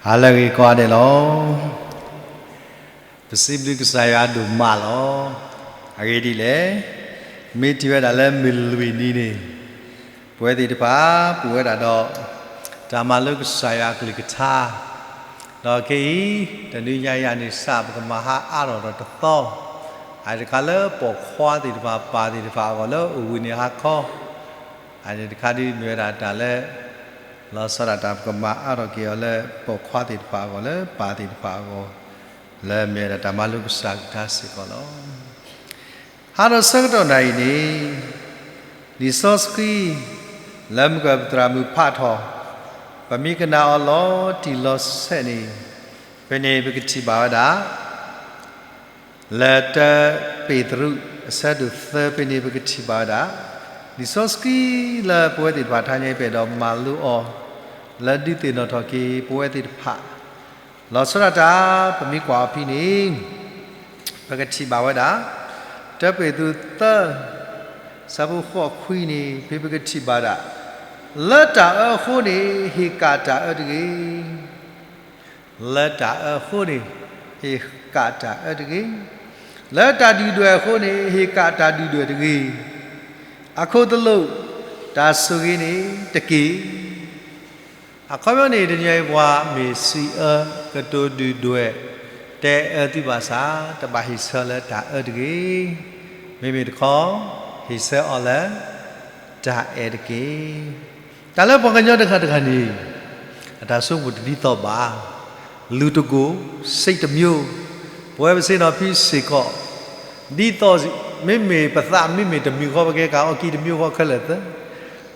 ဟါလၢအဂ့ၤကိးဂၤဒဲးလီၤ. ပစံးဘျုးကစၢ်ယွၤဒိၣ်မးလီၤ. အဂ့ၢ်ဒ်လဲၣ်, မ့ၢ်ထံၣ်ဝဲဒၣ်လၢမုၢ်လွံၢ်နံၤန့ၣ်, ပဝဲသ့ၣ်တဖၣ် ပူးဝဲဒၣ်ဒီး တၢ်မၤလိကစၢ်ယွၤအကလုၢ်ကထါ, ဒီးခဲအံၤ တနွံညါအံၤန့ၣ်စး ပကမၤဟါအါထီၣ်ဒီးတသီ, အတခါလၢပိာ်ခွါသ့ၣ်တဖၣ် ပၢ်သ့ၣ်တဖၣ်အဂီၢ်လၢအိၣ်ဝံၤန့ၣ်ဟါခီ အန့ၣ်တခါဒ်မ့ၢ်ဝဲဒၣ်တၢ်လၢ လီၤဆီဒၣ်တၢ်ပကမၤအါထီၣ်က့ၤအီၤလၢ ပိာ်ခွါသ့ၣ်တဖၣ်အဂီၢ် လၢပၢ်သ့ၣ်တဖၣ်အဂီၢ်, လၢမ့ၢ်ဝဲဒၣ်တၢ်မၤလိကစၢ်ကလုၢ်ကထါစ့ၢ်ကီးလီၤ. ဟါဒီးဆၢကတီၢ်နၤအံၤန့ၣ်, လံာ်စီဆှံ လၢမုၢ်ကၢၢ်ပသရၣ်မုၣ်ဖးထီၣ်, ပမ့ၢ်ကနၣ်အီၤလီၤတံၢ်လီၤဆဲးန့ၣ်, ဖဲန့ၣ်ပကထံၣ်ဘၣ်ဝဲဒၣ် လၢတၢပ့းတရူး အဆၢဒိၣ်သၢဖဲန့ၣ် ပကထံၣ်ဘၣ်ဝဲဒၣ် လံာ်စီဆှံလၢပဝဲသ့ၣ်တဖၣ်ထါညါအံၤ ပအဲၣ်ဒိးမၤလိအီၤ လၢဒုးသ့ၣ်နီၣ်ထီၣ်က့ၤ ပဝဲသ့ၣ်တဖၣ် လီၤဆီဒၣ်တၢ် ပမ့ၢ်ကွၢ်အီၤဖဲန့ၣ် ပကထံၣ်ဘၣ်ဝဲဒၣ် တၢပ့းတရူးသၢ ဆၢဖိဃိးခွံန့ၣ် ဖဲပကထံၣ်ဘၣ်ဒၣ် လၢတၢ်အၢအဃိန့ၣ် ဟ့ၣ်ကၣ်တၢ်အၢတဂ့ၤ လၢတၢ်အၢအဃိန့ၣ် ဟ့ၣ်ကၣ်တၢ်အၢတဂ့ၤ. လၢတၢ်ဒုၣ်ဒွဲၣ်အဃိန့ၣ် ဟ့ၣ်ကၣ်တၢ်ဒုၣ်ဒွဲၣ်တဂ့ၤ. အခိၣ်သလုး တၢ်ဆိၣ်ဂ့ၤန့ၣ်တက့ၢ်. အခီပညီန့ၣ် တနံၤအံၤ ပှၤမ့ၢ်စံးအၢ ကတိၤဒုၣ်ဒွဲၣ် တဲအၢသုဘၣ်ဆၣ် တဘၣ်ဟ့ၣ်ဆၢလၢတၢ်အၢတဂ့ၤ. မ့မ့ၢ်တခီ ဟ့ၣ်ဆၢအီၤလၢ တၢ်အဲၣ်တက့ၢ်. တၢ်လၢပှၤကညီတဂၤတဂၤန့ၣ် အတၢ်ဆိကမိၣ်တဒ်သိးဘၣ်. လူၤတကိၢ် စိတ်တစ်မျိုး, ပဝဲပဆ့ၣ်နီၤဖံစ့ၢ်ကီး ဒ်သိး မ့မ့ၢ်ပသးမ့မ့ၢ်တမံၤဃီ ပကဟဲကၣ်အီကံတမျိုးဃီခဲလၢာ်သၢ.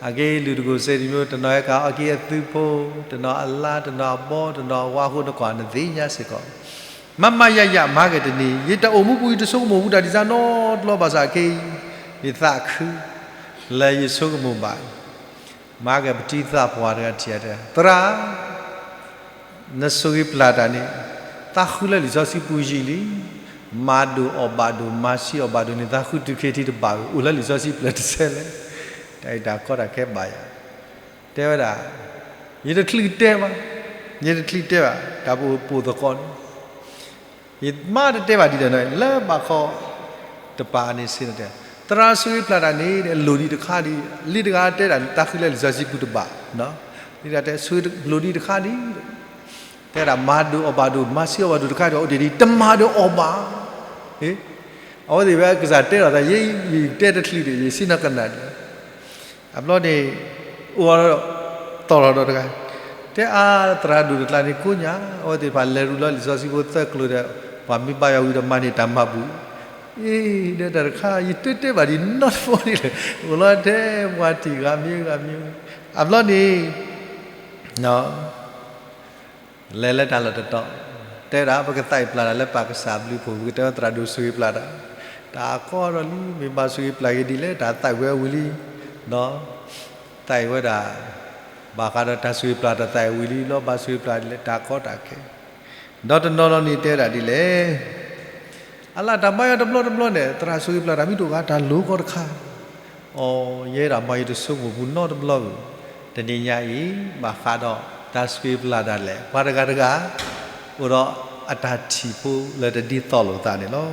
အက့လူၤတကိၢ် စိတ်တစ်မျိုး တနီၤဟဲကၣ်အီကံအသုးဖိ, တနီၤအလါ, တနီၤအဘီ, တနီၤအဝါအဃိ နကွၢ်နသ့ၣ်ညါစ့ၢ်ကီး. မၤမၤယၤယၤ မၤက့ၤတနံၤ ယတအိၣ်မူပူၤ ယတဆိကမိၣ်ဘူးတၢ်ဒ်သိးနီတဘျီဘၣ်ဆၣ် ခဲအံၤ ယသးခု လၢယဆိကမိၣ်ဘၣ် မၤက့ၤပတံၤသးပှၢ်တဂၤထံၣ်အတဲ သရၣ် နဆိၣ်ဂ့ၤပျၢ်တၢ်န့ၣ် သးဃုလၢလံာ်စီဆှံပူၤယံာ်လံ. မၤဒိၣ်အီၣ်ဘၣ်ဒိၣ် မၤဆံးအီၣ်ဘၣ်ဒိၣ်န့ၣ် သးဃုတုၤခဲထံးတဘၣ်ဝဲ အိၣ်လၢလံာ်စီဆှံပျၢၤတဆဲလဲၣ်. တၢ်အံၤတၢ်ကီတၢ်ခဲဘၣ်ယၤ တဲဝဲဒၣ် ယတချုးတဲဘၣ်, ယတချုးတဲဘၣ် တၢ်ပအိၣ်ပိာ်သကိးန့ၣ် ယမ့ၢ်တတဲဘၣ်ဒ်လဲၣ်န့ၣ် လၢဘၣ်ဃီတပၤန့ၣ်စ့ၢ်ကီးတဲ သရၣ်ဆိၣ်ဂ့ၤပျၢ်တၢ်န့ၣ် အလိၣ်ဒံးတခါဒံး လံတဂၤတဲဒၣ် သးဃုလၢလံာ်စီဆှံပူၤတဘၣ်, လံတဂၤတဲ ဆိၣ်ဂ့ၤလိၣ်ဒံးတခါဒံး တဲဒၣ် မၤဒိၣ်အီၣ်ဘၣ်ဒိၣ် မၤဆံးအီၣ်ဘၣ်ဒိၣ်တခါဒံး အိၣ်တ့ၢ်ဒံး တမၤဒိၣ်အီၣ်ဘၣ်. အဝဲသ့ၣ်ဝဲကစၢ်တဲဒီးသး ယဲယတဲတချုးဒံး ယစံးနီၣ်ကနၣ်ဒံး အဘျီန့ၣ် အိၣ်ဒီး သီၣ်လီၤဒီးတဂၤ တဲအါ သရၣ်ဒိၣ်တကျါန့ၣ် ကိးညါ အဝဲသ့ၣ်တဖၣ်လဲၤရူၤလီၤလံာ်စီဆှံဖိသၢကျိၤဒီး ပှၤမ့ၢ်ဘါယွၤဝံၤဒီးမၤန့ၢ်တၢ်မၤဘူၣ်, အ့ ဒီးတၢ်တခါ ယတတဲဘၣ်ဒံးနီတဘျီဒံးလဲၣ်, အိၣ်လီၤထဲပှၤထံၣ်ဂၤမံၤဂၤမံၤ, အဘျီန့ၣ် လဲၤလၢတၢ်လီၢ်တတီၤ, တဲဒၣ် ပကသးအံၤပျၢ်တၢ်လၢပၢ်ကစၢ်ဘျုးဖှိၣ် ပကတဲသရၣ်ဒိၣ်ဆိၣ်ဂ့ၤပျၢ်တၢ်, တၢ်ကီဒီးလံ မ့ၢ်ဘၣ်ဆိၣ်ဂ့ၤပျၢ်က့ၤဒ်လဲၣ် တၢ်သးဝံၤဝံၤလံ, ဒီး သးဝံၤဝဲဒၣ် ဘၣ်ဃးဒီးတၢ်ဆိၣ်ဂ့ၤပျၢ်တၢ်သးဝံၤလံ လီၤဘၣ်ဆိၣ်ဂ့ၤပျၢ်ဒ်လဲၣ် တၢ်ကီတၢ်ခဲ, ဒီးတနီၤနီၤန့ၣ်တဲဝဲဒၣ်ဒ်လဲၣ် အလၢတၢ်မၤယၤတဘျီတဘျီန့ၣ် သရၣ်ဆိၣ်ဂ့ၤပျၢ်တၢ်မ့ၢ်တအိၣ်ဂၤ တၢ်လိၤကီတခါ, အိ ယဲဒၣ်မၤယတဆိကမိၣ်ပူၤနီတဘျီဧိၤ, တနံၤညါအံၤ ဘၣ်ဃးဒီးတၢ်ဆိၣ်ဂ့ၤပျၢ်တၢ်လဲၣ် ပှၤတဂၤတဂၤ အိၣ်ဒီးအတၢ်ထံၣ်ဖိလၢတဒ်သိးလိာ်သးန့ၣ်လီၤ.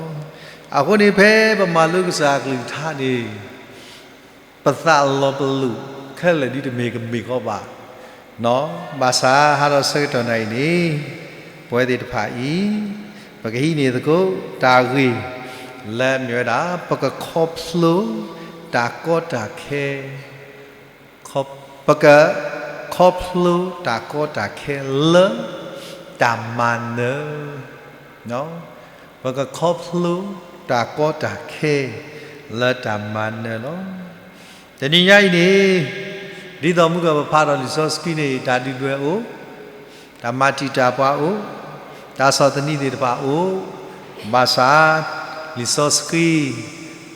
အဃိန့ၣ်ဖဲပမၤလိကစၢ်အကလုၢ်ကထါန့ၣ် ပသးလီၤပလိာ်ခဲလၢာ်ဒ်တမ့ၢ်ကမ့ၢ်ဃီဘၣ်, ဘၣ်ဆၣ်ဟးဒီးဆၢကတီၢ်နၤအံၤန့ၣ် ပဝဲသ့ၣ်တဖၣ်အံၤ ပကဟံးန့ၢ်သကိးတၢ်ဂ့ၢ် လၢမ့ၢ်ဝဲဒၣ် ပကခီဖျိတၢ်ကီတၢ်ခဲ, ပကခီဖျိတၢ်ကီတၢ်ခဲလၢတၢ်မၤနၢၤ ပကခီဖျိတၢ်ကီတၢ်ခဲလၢတၢ်မၤနၢၤလီၤ. တနံၤညါအံၤန့ၣ် ဒ်သိးမုၢ်ကၢၢ်ပဖးဒီးလံာ်စီဆှံန့ၣ် တၢ်ဒုၣ်ဒွဲၣ်အိၣ်, တၢ်မၤတံာ်တာ်ပှၤအိၣ်, တၢ်ဆီၣ်သနံးသ့ၣ်တဖၣ်အိၣ်, ဘၣ်ဆၣ် လံာ်စီဆှံ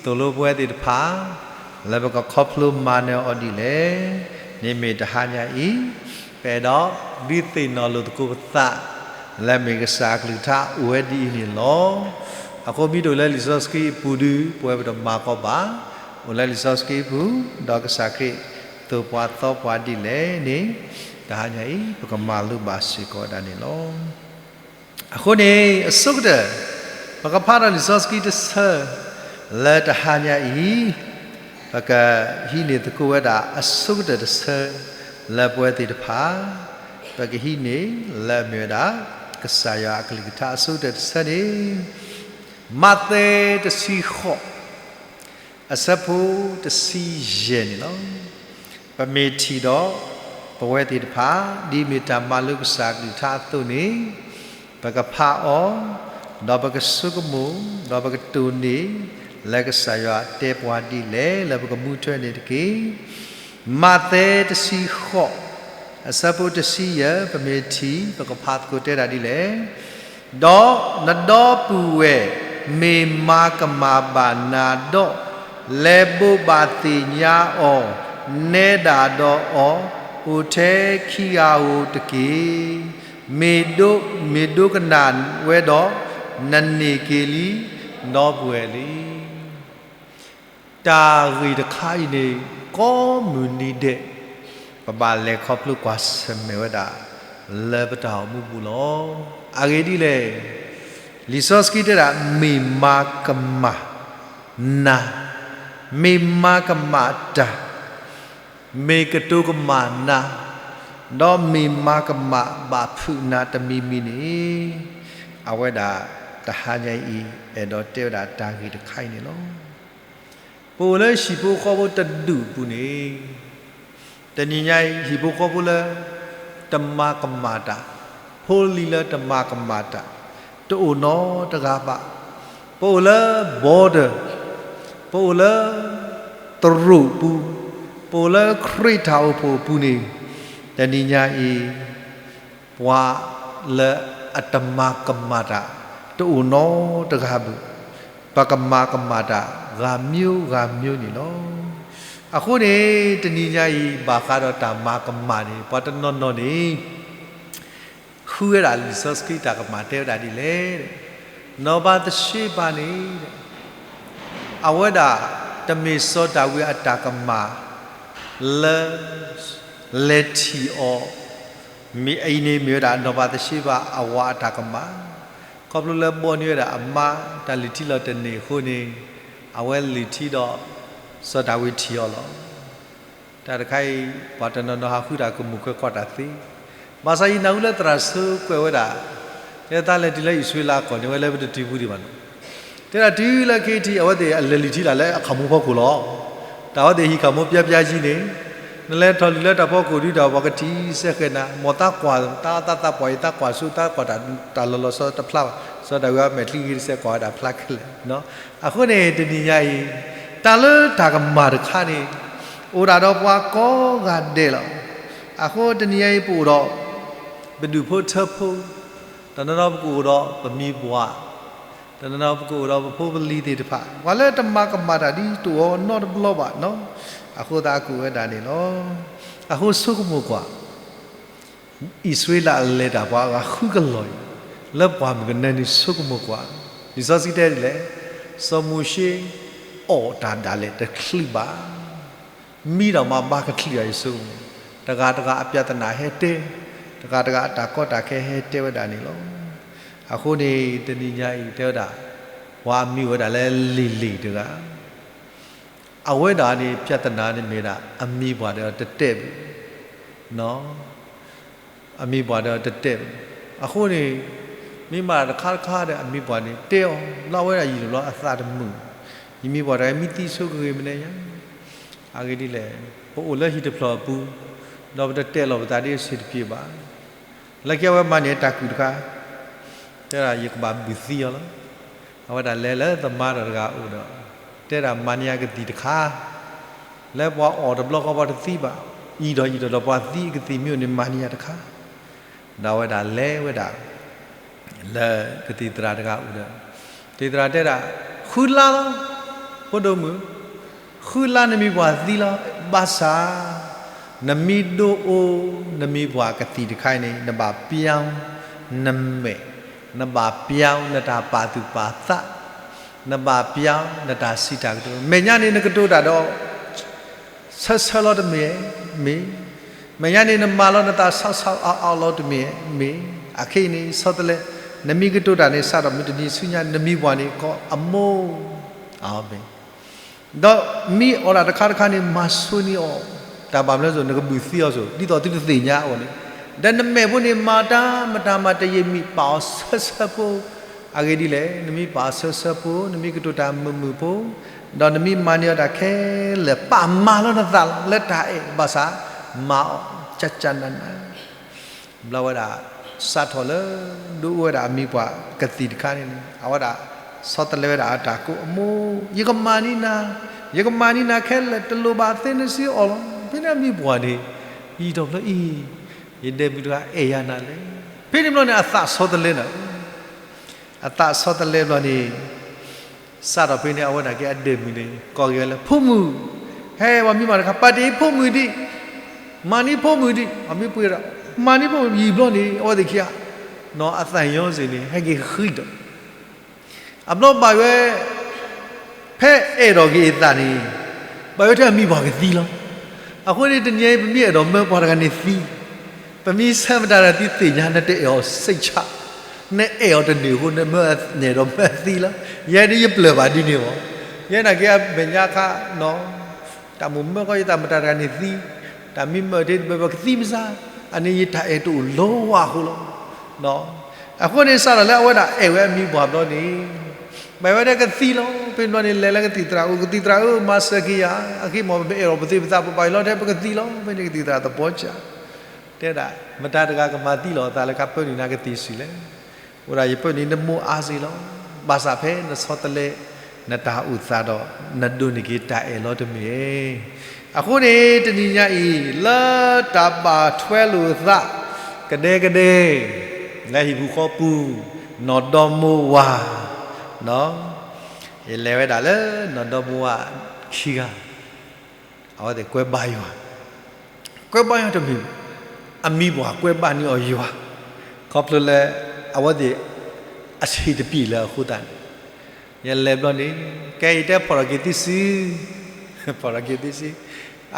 သိၣ်လိပဝဲသ့ၣ်တဖၣ် လၢပကခီဖျိမၤနၢၤအီၤဒ်လဲၣ်န့ၣ် မ့ၢ်တဟါညါအံၤ ပအဲၣ်ဒိးဒုးသ့ၣ်နီၣ်လိာ်သကိးပသး လၢမ့ၢ်ကစၢ်အကလုၢ်ကထါအိၣ်ဝဲဒ်အံၤန့ၣ်လီၤ. အဃိမ့ၢ်တအိၣ်လၢလံာ်စီဆှံအပူၤဒုး ပဝဲပတမၤကီဘၣ်, အိၣ်လၢလံာ်စီဆှံအပူၤ ဒီးကစၢ်ခရံာ်သိၣ်ပှၤသီပှၤဒ်လဲၣ်န့ၣ် တဟါညါအံၤ ပကမၤလိဘၣ်စ့ၢ်ကီးဒၣ်န့ၣ်လီၤ. အဃိန့ၣ် အဆိကတၢၢ် ပကဖးဒီးလံာ်စီဆှံတဆၢ လၢတဟါညါအံၤ ပကဟံးန့ၢ်သကိးဝဲဒၣ်အဆိကတၢၢ်တဆၢ လၢပဝဲသ့ၣ်တဖၣ် ပကဟံးန့ၢ်လၢအမ့ၢ်ဝဲဒၣ် ကစၢ်ယွၤအကလုၢ်ကထါအဆိကတၢၢ်တဆၢန့ၣ် မးသဲတဆံဃိး အဆၢဖိတဆံယဲၢ်န့ၣ်လီၤ. ပမ့ၢ်ထံၣ်ဒီး ပဝဲသ့ၣ်တဖၣ် ဒ်မ့ၢ်တၢ်မၤလိကစၢ်အကလုၢ်ကထါအသိးန့ၣ် ပကဖးအီၤ, ဒီးပကဆိကမိၣ်, ဒီးပကတိၢ်န့ၢ် လၢကစၢ်ယွၤတဲပှၤဒ်လဲၣ် လၢပကမူထွဲန့ၣ်တက့ၢ်. မးသဲတဆံဃိး အဆၢဖိတဆံယဲၢ် ပမ့ၢ်ထံၣ် ပကဖးသကိးတဲဒၣ်ဒ်လဲၣ်. ဒီးနဒီပုၢ်ဝဲၢ် မ့ၢ်မၤကမၣ်ဘၣ်နၤဒီး, လဲၤဘိးဘၣ်သ့ၣ်ညါအီၤ, နဲဒၣ်ဒီးအီၤ, အိၣ်ထဲခံဂၤဧိၤတက့ၢ်. မ့ၢ်ဒိ, မ့ၢ်ဒိကနၣ်ဝဲဒီး, နန့ၢ်က့ၤလံ, ဒီပုၢ်ဝဲၢ်လံ. တၢ်ဂ့ၢ်တခါအံၤန့ၣ် ကိးမုၢ်နံၤဒဲး ပဘၣ်လဲၤခီဖျိကွၢ်ဆၢၣ်မဲာ်ဝဲဒၣ် လၢပတၢ်အိၣ်မူပူၤလီၤ. အဂ့ၢ်ဒ်လဲၣ်, လံာ်စီဆှံတဲဒၣ် မ့ၢ်မၤကမၣ်နၤ, မ့ၢ်မၤကမၣ်တၢ်, မ့ၢ်ကတိၤကမၣ်နၤ, ဒီးမ့ၢ်မၤကမၣ်ဘၣ်ဖုးနၤတမံၤမံၤန့ၣ်, အဝဲဒၣ်တဟါညါအံၤ အဲၣ်ဒိးတဲဝဲဒၣ်တၢ်ဂ့ၢ်တခါအံၤန့ၣ်လီၤ. ပအိၣ်လၢဟံၣ်ဖိဃီဖိတဒူၣ်အပူၤန့ၣ်, တနံၤညါအံၤ ဟံၣ်ဖိဃီဖိလၢတမၤကမၣ်တၢ်, ဖိလံၤလၢတမၤကမၣ်တၢ်, တအိၣ်နီတဂၤဘၣ်. ပအိၣ်လၢ border, ပအိၣ်လၢသရိာ်ပူၤ, ပအိၣ်လၢခရံာ်တၢ်အိၣ်ဖှိၣ်အပူၤန့ၣ်, တနံၤညါအံၤ ပှၤလၢအတမၤကမၣ်တၢ် တအိၣ်နီတဂၤဘၣ်. ပကမၤကမၣ်တၢ်ဂၤမျိုးဂၤမျိုးန့ၣ်လီၤ. အဃိန့ၣ် တနံၤညါအံၤ ဘၣ်ဃးဒီးတၢ်မၤကမၣ်န့ၣ် ပှၤတနီၤနီၤန့ၣ် ဃုဝဲဒၣ်လံာ်စီဆှံတၢ်ကမၣ်တဲဝဲဒၣ်ဒ်လဲၣ်. နီၢ်ဘၤသရှ့ဘၤန့ၣ် အဝဲဒၣ်တမ့ၢ်စီၤဒၤဝံးအတၢ်ကမၣ်လၢ လဲၤထံၣ်အီၤ, မ့ၢ်အံၤန့ၣ်မ့ၢ်ဝဲဒၣ်နီၢ်ဘၤသရှ့ဘၤအဝၤအတၢ်ကမၣ်, ခီဖျိလၢဘီန့ၢ်ဝဲဒၣ်အမါတၢ်လုၢ်ထံလီၤတန့ၢ်အဃိန့ၣ်, အဝဲလုၢ်ထံဒီး စီၤဒၤဝံးထံၣ်အီၤလီၤ. တၢ်တခါအံၤ ပှၤတနီၤနီၤဟးဃုတၢ်ကမူၣ်ခွဲးကွၢ်တၢ်သ့, ဘၣ်ဆၣ်ယနၢ်ဟူလၢသရၣ်ဆၢကွဲးဝဲဒၣ်, တဲသးလဲၤတုၤလၢအံၣ်စရ့လးကီၢ်န့ၣ် ဝဲလၢပတတုၤပူၤဒံးဘၣ်န့ၣ်, တဲဒၣ်တုၤလၢခဲအံၤထံး အဝဲသ့ၣ်အလဲၤလုၢ်ထံလၢ်လၢအခးမူဖီခိၣ်လီၤ. တၢ်ဝဲသ့ၣ်ဟံၣ်ခးမူပျၢပျၢကံန့ၣ်, နလဲၤထီၣ်လုၢ်လၢတၢ်ဖီခိၣ်ဒုးဒီး ပှၤကထံၣ်စဲဃဲၤနၤ, မ်သးကွၢ်တၢ်သးသးပှၢ်အံၤ သးကွၢ်ဆိ သးကွၢ်တၢ်လီၤလီၤဆီဆီတဖျါဘၣ်, စီၤဒၤဝံးအမဲာ်ချံဂ့ၤတစဲးကွၢ်ဝဲဒၣ်ဖျါခဲလၢာ်. အဃိန့ၣ် တနံၤညါအံၤ တၢ်လၢတၢ်ကမၣ်တခါန့ၣ် အိၣ်ဒၣ်ဒီးပှၤကိးဂၤဒဲးလီၤ. အဃိတနံၤညါအံၤ ပအိၣ်ဒီး ပဒူၣ်ဖိထၢဖိ, တနီၤနီၤပကအိၣ်ဒီးပမိၢ်ပှၢ်, တနီၤနီၤပကအိၣ်ဒီးပဖိပလံၤသ့ၣ်တဖၣ်, ပှၤလၢတမၤကမၣ်တၢ်ဒ်တအိၣ်နီတဘျီဘၣ်နီၤ, အဃိသတးကအိၣ်ဝဲဒၣ်န့ၣ်လီၤ. အဃိဆိကမိၣ်ကွၢ် အံၣ်စရ့လးအလဲၤတၢ်ပှၤအဂၤဃုကလီၤအံၤ, လၢပှၢ်မုၢ်ကနၢန့ၣ်ဆိကမိၣ်ကွၢ်, လံာ်စီဆှံတဲဒ်လဲၣ်, စီၤမိၤၡ့ အီၣ်တၢ်ဒၣ်လဲာ်တချုးဘၣ်, မံဒီးမၤဘါကချုးအံၤဆိကမိၣ်, တဂၤတဂၤအပြဿနာဟဲတဲ, တဂၤတဂၤအတၢ်ကီတၢ်ခဲဟဲတဲဝဲဒၣ်န့ၣ်လီၤ. အဃိန့ၣ် တနံၤညါအံၤတဲဝဲဒၣ်, ပှၤအမံၤအိၣ်ဝဲဒၣ်လၢလံၤလံၤတဂၤ အဝဲဒၣ်န့ၣ် ပြဿနာန့ၣ်မ့ၢ်ဒၣ် အမံၤပှၢ်ဒီးတတဲဘၣ်, အမံၤပှၢ်ဒီးတတဲဘၣ်. အဃိန့ၣ် မ့ၢ်မၤတၢ်တခါတခါဒီး အမံၤပှၢ်န့ၣ် တဲအီၤ ဘျီဝဲဒၣ်ယံာ်တဘျီအသးတမုာ်, ယမံၤပှၢ်တဂၤမံသံဆိကဂ့ၤမနုၤညါ, အဂ့ၢ်ဒ်လဲၣ်, ပအိၣ်လၢဟံၣ်တဖျၢၣ်အပူၤ, ဒီးပတတဲလီၤပသးဒ်အဆ့ၣ်တဖျၢၣ်ဘၣ်. လၢခံအဝဲမၤန့ၢ်တၢ်ကူၣ်တခါ, တဲဒၣ်ယကဘၣ်ဘုၣ်သံအီၤလီၤ. အဝဲဒၣ်လဲၤလၢသမါဒီးတဂၤအိၣ်ဒီး, တဲဒၣ်မၤန့ၢ်ယကသံၣ်တခါ, လၢပှၤအီၣ်တဘျီဃီပှၤတသံဘၣ်, အံၤဒီးအံၤဒီးပှၤသံကသံၣ်မ့ၢ်အိၣ်န့ၣ်မၤန့ၢ်ယၤတခါ, ဒီးအဝဲဒၣ်လဲၤဝဲဒၣ် လၢကသံၣ်သရၣ်တဂၤအိၣ်ဒီး, ကသံၣ်သရၣ်တဲဒၣ်, ဃုလါလီၤ, ဖိဒိၣ်မုၣ်, ဃုလါနမံၤပှၢ်သံလီၤ, ဘၣ်ဆၣ် နမံၤဒိၣ်အိၣ် နမံၤပှၢ်ကသံၣ်တခါအံၤန့ၣ် နဘၣ်ပျၢ်နမဲာ်, နဘၣ်ပျၢ်နတၢ်ပာ်သူၣ်ပာ်သး, နဘၣ်ပျၢ်နတၢ်စံးတၢ်ကတိၤ, မဲာ်ညါန့ၣ်နကတိၤတၢ်ဒီး ဆၢဆၢလီၤတမ့ၢ်, မ့ၢ် မဲာ်ညါန့ၣ်နမၤလီၤနသးဆီဆီအါအါလီၤတမ့ၢ်, မ့ၢ်, အခဲအံၤန့ၣ် ဆီတလဲ, နမ့ၢ်ကတိၤတၢ်န့ၣ် စးထီၣ်မ့ၢ်တနံၤဆူညါ နမံၤပှၢ်န့ၣ် ကီအမိၢ်, အၤမ့ၣ်. ဒီးမ့ၢ်အီၣ်တၢ်တခါတခါန့ၣ် မၤဆိန့ၢ်အီၤ, တၢ်ဘၣ်မနုၤအဃိ နကဘုၣ်သံအီၤဆိ ဒ်သိးသုတသ့ၣ်ညါအဂီၢ်န့ၣ်, ဒီးနမဲာ်ဖိန့ၣ် မၤတၢ်မတၤမၤတယံာ်မံၤ ပာ်အီၤဆၢဆၢဖိ, အဂ့ၢ်ဒ်လဲၣ်, နမ့ၢ်ပာ်အီၤဆၢဆၢဖိ, နမ့ၢ်ကတိၤတၢ်မုာ်မုာ်ဖိ, ဒီးနမ့ၢ်မၤန့ၢ်အီၤတၢ်ခဲလၢာ် ပာ်မၤလီၤနသးလီၤ လၢတၢ်အဲၣ် ဘၣ်ဆၣ်, မၤအီၤ, ကကနန, ဘျီဝဲဒၣ်, စးထီၣ်လၢ, ဒိအိၣ်ဝဲဒၣ်အမံၤပှၢ်ကသံၣ်တခါန့ၣ်န့ၣ် အဝဲဒၣ်, ဆီတလဲဝဲဒၣ်အတၢ်ကိးအမိၢ်, ယကမၤန့ၢ်နၤ, ယကမၤန့ၢ်နၤခဲလၢာ် တလိၣ်ဘၣ်သ့နစ့အီၣ်လီၤ, ဖဲန့ၣ်အမံၤပှၢ်န့ၣ်, ယံာ်ထီၣ်ဖျၢၣ်အံၤ, ယဒဲမုၣ်တဂၤအဲၣ်ယၤနၤလဲၣ်, ဖဲန့ၣ်ဘျီန့ၣ် အသးဆီတလဲနၤ အသးဆီတလဲဘျီန့ၣ်, စးထီၣ်ဖဲန့ၣ် အဝဲဒၣ်က့ၤအဒဲမုၣ်န့ၣ် ကိးက့ၤဝဲလၢ ဖိမုၣ်, ဟဲ ပှၤမံၤမးတခါ ပာ်တ့ၢ်ဖိမုၣ်ဒံး, မၤန့ၢ်ဖိမုၣ်ဒံး, အမ့ၢ်ပှ့ၤဒီး, မၤန့ၢ်ဖိမုၣ် ယံာ်ဘျီန့ၣ် အဝဲသ့ၣ်ခံဂၤ, နီၢ်အသးညီစ့ၢ်န့ၣ် ဟဲက့ၤဃံဒီး အဘျီဘၣ်ဝဲ, ဖဲအဲၣ်ဒိးက့ၤအသးန့ၣ်, ဘၣ်ဝဲထဲအမံၤပှၢ်ကသံလီၤ. အဃိန့ၣ်တနံၤအံၤ ပမ့ၢ်အဲၣ်ဒိးမၢပှၤတဂၤန့ၣ်သံ, ပမ့ၢ်ဆၢမတၤတဂၤသံသ့ၣ်ညါ နတအဲၣ်အီၤစိတ်ချ, နအဲၣ်အီၤတန့ၢ်အဃိ နမၢနအဲၣ်ဒိးမၢသံလီၤ. ယဲဒ်ယပျၢၢ်ဘၣ်ဒ်န့ၣ်ဘၣ်. ယဲနာ်က့အမဲာ်ညါခါ, တၢ်မိၣ်မၢကီၢ်ယသးမတၤတဂၤန့ၣ်သံ, တၢ်မ့ၢ်မၢထဲတဘၢဘၢကသံမစါ, အန့ၣ်ယတၢ်အဲၣ်တအိၣ်လီၤဝဲအဃိလီၤ. အဃိန့ၣ်စးထီၣ်လၢအဝဲဒၣ်အဲၣ်ဝဲအမံၤပှၢ်ဘျီန့ၣ်, ဘၣ်ဝဲဒၣ်ကသံလီၤ. ဖဲန့ၣ်ဘျီန့ၣ် လဲၤလၢကသံၣ်သရၣ်အိၣ်, ကသံၣ်သရၣ်ဧၢ, မၤစၢၤက့ၤယၤ, အဃိမ့ၢ်ပအဲၣ်ဒိးပသ့ၣ်ပသး ပဘၣ်ယလီၤထဲပကသံလီၤ. ဖဲန့ၣ်ကသံၣ်သရၣ်သပီၤစၢ်, တဲဒၣ်, မတၤတဂၤကမၤသံလီၤအသးလၢကါပၢနုာ်နၤကသံၣ်စံးလဲၣ်. အိၣ်ဒၣ်ယပၢနုာ်နမိၢ်အါစ့ၢ်လီၤ. ဘၣ်ဆၣ်ဖဲနဆီတလဲ, နတၢ်အိၣ်သးဒီး, နဒိးန့ၢ်က့ၤတၢ်အဲၣ်လီၤတမ့ၢ်ဧါ. အဃိန့ၣ် တနံၤညါအံၤ လၢတၢ်ဘၣ်ထွဲလိာ်သး, ကဒဲကဒဲ, လၢဟံၣ်ပူၤဃီပူၤ, နီၢ်ဒီမိၢ်ဝၤ, ယလဲၤဝဲဒၣ်လၢနီၢ်ဒီမိၢ်ဝၤခံဂၤ, အဝဲသ့ၣ်ကွဲဘါယွၤ, ကွဲဘါယွၤတမ့ၢ်, အမံၤပှၢ်ကွဲဘါန့ၢ်အီၤယွၤ, ခီဖျိလၢ, အဝဲသ့ၣ်, အဆံးတပျံၤလၢအဃိသတးန့ၣ်, ယလဲၤဘျီန့ၣ်, ကဲယတဲဖီၣ်ထီၣ်က့ၤသုစု, ဖီၣ်ထီၣ်က့ၤသုစု,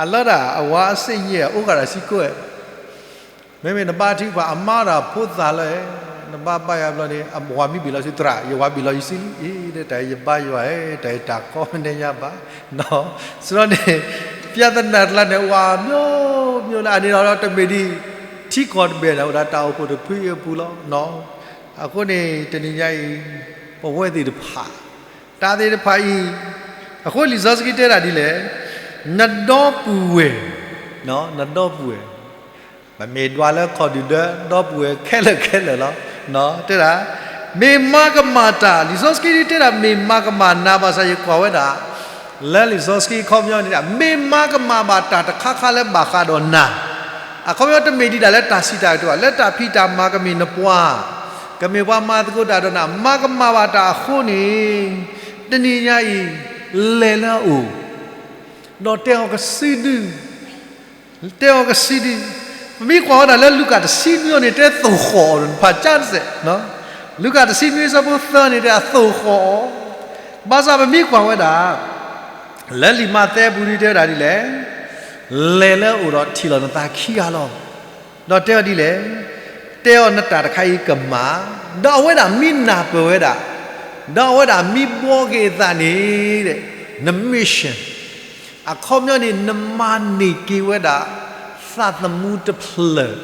အလီၢ်ဒၣ် အဝၤအစ့ၣ်ညါ အိၣ်ဃာ်ဒီးစံကိၣ်ဧါ မ့မ့ၢ်နဘါထုကဖၣ် အမါဒီးဖိသၣ်လၢ, နဘါဘါယွၤဘျီန့ၣ် အဝၤမ့ၢ်ဘ့ၣ်လီၤဆူသရၣ်, ယဝၤဘ့ၣ်လီၤယစုလံ, အ့ တၢ်အံၤယဘါယွၤဧါ, တၢ်အံၤတၢ်ကီမ့ၢ်နဲညါဘၣ်, စရီန့ၣ်, ပျၢ်သနၢၣ်တလါန့ၣ် ဝၤမျိုးမျိုးလၢအန့ၣ်ဒီးတမ့ၢ်ဒ်, ထံကီၢ်တဘ့ၣ်န့ၣ် အိၣ်ဒီးတၢ်အိၣ်ဖှိၣ်တဖုအံၤအပူၤလီၤ, အဃိန့ၣ် တနံၤညါအံၤ, ပဝဲသ့ၣ်တဖၣ်, တၢ်သ့ၣ်တဖၣ်အံၤ, အဃိလံာ်စီဆှံတဲဒၣ်ဒ်လဲၣ်, နဒီပုၢ်ဝဲၢ်, နဒီပုၢ်ဝဲၢ်, ပမ့ၢ်ဒွးလၢခီၣ်ဒုၣ်ဒၢ ဒီပုၢ်ဝဲၢ်ခဲလၢာ်ခဲလၢာ်လီၤ, တဲဒၣ်, မ့ၢ်မၤကမၣ်တၢ် လံာ်စီဆှံတဲဒၣ် မ့ၢ်မၤကမၣ်နၤဘၣ်ဆၣ်ယကွၢ်ဝဲဒၣ်, လၢလံာ်စီဆှံအခီပညီန့ၣ်ဒၣ် မ့ၢ်မၤကမၣ်ဘၣ်တၢ်တခါခါလၢဘၣ်ဃးဒီးနၤ, အခီပညီတမ့ၢ်ဒံးဒၣ်လၢတၢ်စံးတၢ်ကတိၤဘၣ် လၢတၢ်ဖံးတၢ်မၤကမ့ၢ်နပှၤ, ကမ့ၢ်ပှၤမၤသကိးတၢ်ဒီးနၤ မၤကမၣ်ဘၣ်တၢ်အဃိန့ၣ်, တနံၤညါအံၤ, လဲၤလၢအအိၣ်, ဒီးတဲအီၤကစုဒု တဲအီၤကစုဒု, ပမ့ၢ်ကွၢ်ဝဲဒၣ်လၢလူၤကၣ်တဆံနွံန့ၣ် တဲသိၣ်ဃီၣ်အီၤ ဖးကၠၢတစဲး, လူၤကၣ်တဆံနွံအဆၢဖိသၢန့ၣ် တဲအသိၣ်ဃီၣ်အီၤ, ဘၣ်ဆၣ်ပမ့ၢ်ကွၢ်ဝဲဒၣ်, လၢလံာ်မးသဲပူၤန့ၣ်တဲဝဲဒၣ်ဒ်လဲၣ်, လဲၤလၢအအိၣ်ဒီးထံၣ်လီၤနသးခံဂၤလီၤ, ဒီးတဲအီၤဒ်လဲၣ်, တဲအီၤနတၢ်တခါအံၤကမၣ်, ဒီးအဝဲဒၣ်မ့ၢ်နၢ်ပၢၢ်ဝဲဒၣ်, ဒီးအဝဲဒၣ်မ့ၢ်ဘှီက့ၤအသးန့ၣ်, န mission အခီပညီန့ၣ် နမၤန့ၢ်က့ၤဝဲဒၣ် သးသမူတဖျၢၣ်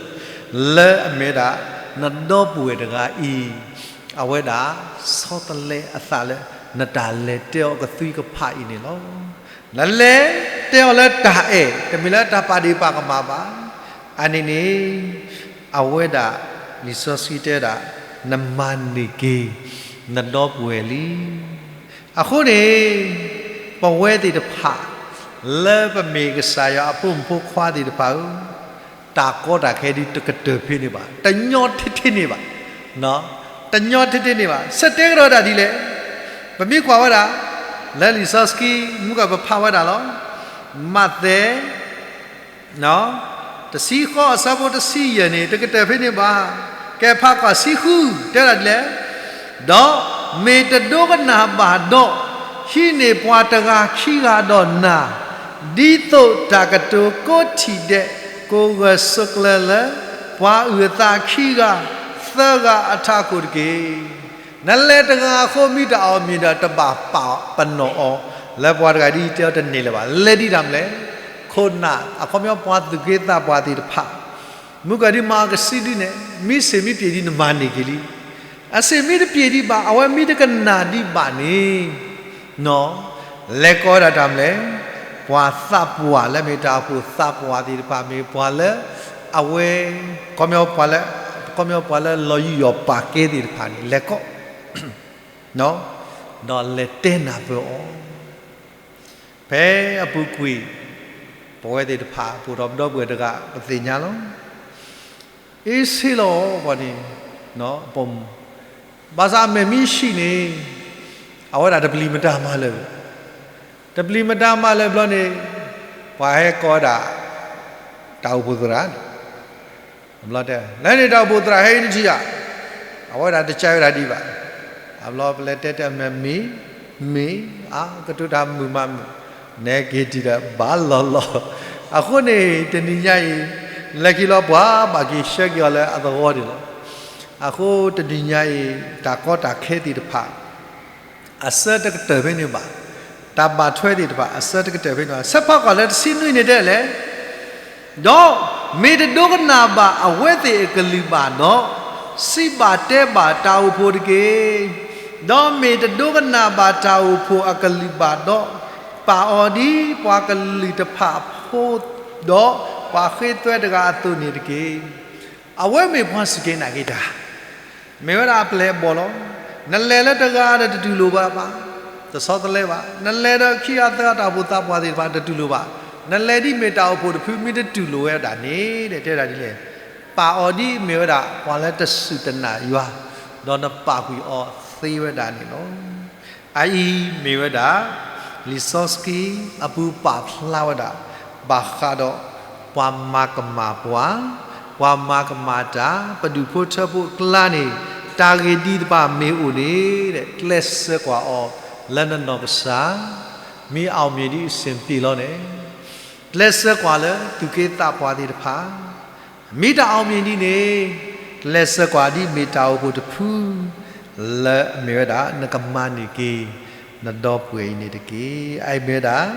လၢအမ့ၢ်ဒၣ် နဒီပုၢ်ဝဲၢ်တဂၤအံၤ, အဝဲဒၣ်ဆီတလဲအသးလၢ နတၢ်လဲၤတဲအီၤကသွံကဖးအံၤန့ၣ်လီၤ. နလဲၤတဲအီၤလၢတၢ်အဲၣ် တမ့ၢ်လၢတၢ်ပာ်ဒ့ၣ်ပာ်ကမၣ်ဘၣ်. အန့ၣ်န့ၣ် အဝဲဒၣ် လံာ်စီဆှံတဲဒၣ် နမၤန့ၢ်က့ၤ နဒီပုၢ်ဝဲၢ်လံ. အဃိန့ၣ် ပဝဲသ့ၣ်တဖၣ် လၢပမ့ၢ်ကစၢ်ယွၤအဖိမုၣ်ဖိခွါသ့ၣ်တဖၣ်ဧၢ, တၢ်ကီတၢ်ခဲဒ်တကတၢၢ်ဖဲန့ၣ်ဘၣ်, တညီထဲထဲန့ၣ်ဘၣ်, တညီထဲထဲန့ၣ်ဘၣ်. ဆၢတဲကဒီးဒၣ်ဒ်လဲၣ်, ပမ့ၢ်ကွၢ်ဝဲဒၣ် လၢလံာ်စီဆှံ မုၢ်ကပဖးဝဲဒၣ်လီၤ. မးသဲ တဆံဃိးအဆၢဖိတဆံယဲၢ်န့ၣ် တကတၢၢ်ဖဲန့ၣ်ဘၣ်. ကဲဖးကွၢ်ဆံဃု တဲဒၣ်ဒ်လဲၣ်, ဒီးမ့ၢ်တဒိကနၣ်ဘၣ်ဒီး, ဟံးန့ၢ်ပှၤတဂၤခံဂၤဒီးနၤ, ဒ်သိးတၢ်ကတိၤကိးထံၣ်ဒဲး ကိးဂၤဆိးကျၢၤလၢ ပှၤအုၣ်အသးခံဂၤ, သၢဂၤအထးခိၣ်တက့ၢ်. နလဲၤတဂၤအဃိ မ့ၢ်တၢ်အီၣ်မ့ၢ်ဒီး တဘၣ်ပာ်ပနီၣ်အီၤ လၢပှၤတဂၤဒ်တဲအီၤတန့ၢ်လၢၤဘၣ်. လဲၤဒ်တၢ်မနုၤလဲၣ်, ခိၣ်နၢ် အခီပညီပှၤသူၣ်က့သးပှၢ်သ့ၣ်တဖၣ် မုၢ်ကဒုးမၤအီၤကဆံဒုန့ၣ် မ့ၢ်ဆ့ၣ်မ့ၢ်ပျ့ၤဒ် နမၤန့ၢ်က့ၤလံ. အဆ့ၣ်မ့ၢ်တပျ့ၤဒံးဘၣ်, အဝဲမ့ၢ်တကနၣ်ဒံးဘၣ်န့ၣ် လဲၤကိးဝဲဒၣ်တၢ်မနုၤလဲၣ်, ပှၤသးပှၢ်လၢမ့ၢ်တၢ်အိၣ်ဖှိၣ်သးပှၢ်သ့ၣ်တဖၣ် မ့ၢ်ပှၤလၢအဝဲ ခီပညီပှၤလၢလီၤယူးယီၣ်ပာ်ကဲသ့ၣ်တဖၣ်န့ၣ် လဲၤကိး ဒီးလဲၤတဲနၢ်ပၢၢ်အီၤ. ဖဲအပူၤကွံာ် ပဝဲသ့ၣ်တဖၣ် ပအိၣ်ဒီးပဒီပုၢ်ဝဲၢ်တဂၤ ပသ့ၣ်ညါလီၤ. အ့ဆ့လီၤပှၤန့ၣ် ဘၣ်ဆၣ်အမဲာ်မ့ၢ်ဆှံးန့ၣ် အဝဲဒၣ်တပျံၤမတၤမၤလၢၤ, တပျံၤမတၤမၤလၢၤဘျီန့ၣ် ပှၤဟဲကိးဝဲဒၣ် တၢ်အိၣ်ဖှိၣ်သရၣ်န့ၣ် ဘျီတဲ လဲၤန့ၣ်တၢ်အိၣ်ဖှိၣ်သရၣ်ဟဲအံၤနထံၣ်ဧါ, အဝဲဒၣ်တကးဝဲဒၣ်ဒံးဘၣ်. အဘျီပလဲၤတဲတဲမဲာ်မ့ၢ် မ့ၢ် အါ ကတိၤတၢ်မုာ်မးမုာ်, နဲက့ၤတံၢ်ဒီးဘၣ်လီၤလီၤ. အဃိန့ၣ် တနံၤညါအံၤ လဲၤက့ၤလီၤပှၤဘၣ်က့ၤဆှၢက့ၤအီၤလၢအသဝီန့ၣ်လီၤ. အဃိတနံၤညါအံၤ တၢ်ကီတၢ်ခဲသ့ၣ်တဖၣ် အဆၢတကတၢၢ်ဖဲန့ၣ်ဘၣ်, တၢ်ဘၣ်ထွဲသ့ၣ်တဖၣ် အဆၢတကတၢၢ်ဖဲန့ၣ်ဘၣ်. ဆၢဖးကွၢ်လၢတဆံနွံန့ၣ်တဲလဲၣ်, ဒီးမ့ၢ်တဒိကနၣ်ဘၣ်အဝဲသ့ၣ်အကလုၢ်ဘၣ်ဒီး, စံးဘၣ်တဲဘၣ်တၢ်အိၣ်ဖှိၣ်တက့ၢ်. ဒီးမ့ၢ်တဒိကနၣ်ဘၣ်တၢ်အိၣ်ဖှိၣ်အကလုၢ်ဘၣ်ဒီး, ပာ်အီၤဒ်ပှၤကလုာ်တဖၣ်အဖိ, ဒီးပှၤဃ့သွဲတဂၤအသိးန့ၣ်တက့ၢ်. အဝဲမ့ၢ်ပှၤစူၢ်က့ၤနာ်က့ၤတၢ် မ့ၢ်ဝဲဒၣ်အပျဲၢ်အဘီၣ်လီၤ. နလဲၤလၢတဂၤဒီးတတူၢ်လိာ်ဘၣ်ဘၣ်, တဆီတလဲဘၣ်. နလဲၤဒီးခံဂၤသၢဂၤတၢ်အိၣ်ဖှိၣ်သးပှၢ်သ့ၣ်တဖၣ်တတူၢ်လိာ်ဘၣ်. နလဲၤဒ်မ့ၢ်တၢ်အိၣ်ဖှိၣ်တဖုမ့ၢ်တတူၢ်လိာ်ဝဲဒၣ်န့ၣ် တဲဝဲဒၣ်ဒ်လဲၣ်, ပာ်အီၤဒ်မ့ၢ်ဝဲဒၣ်ပှၤလၢတစူၢ်တနာ်ယွၤ, ဒီးနပာ်ကွံာ်အီၤသ့ဝဲဒၣ်န့ၣ်လီၤ. အအံၤမ့ၢ်ဝဲဒၣ် လံာ်စီဆှံအပူၤပာ်ဖျါဝဲဒၣ် ဘၣ်ဃးဒီး ပှၤမၤကမၣ်ပှၤ, ပှၤမၤကမၣ်တၢ်, ပဒူၣ်ဖိထၢဖိအကျါန့ၣ် တၢ်ဂ့ၢ်ဒ်တဖၣ်မ့ၢ်အိၣ်န့ၣ် ကျဲးစၢးကွၢ်အီၤလၢနနီၢ်ကစၢ်, မ့ၢ်အီၣ်မ့ၢ်ဒ်အဆ့ၣ်ပ့ၤလီၤန့ၣ် ကျဲးစၢးကွၢ်လၢသူၣ်က့သးပှၢ်သ့ၣ်တဖၣ်, မ့ၢ်တၢ်အီၣ်မ့ၢ်ဒ်န့ၣ် ကျဲးစၢးကွၢ်ဒ်မ့ၢ်တၢ်အိၣ်ဖှိၣ်တဖု လၢအမ့ၢ်ဝဲဒၣ် နကမၤန့ၢ်က့ၤ နဒီပုၢ်ဝဲၢ်အံၤန့ၣ်တက့ၢ်. အအံၤမ့ၢ်ဝဲဒၣ်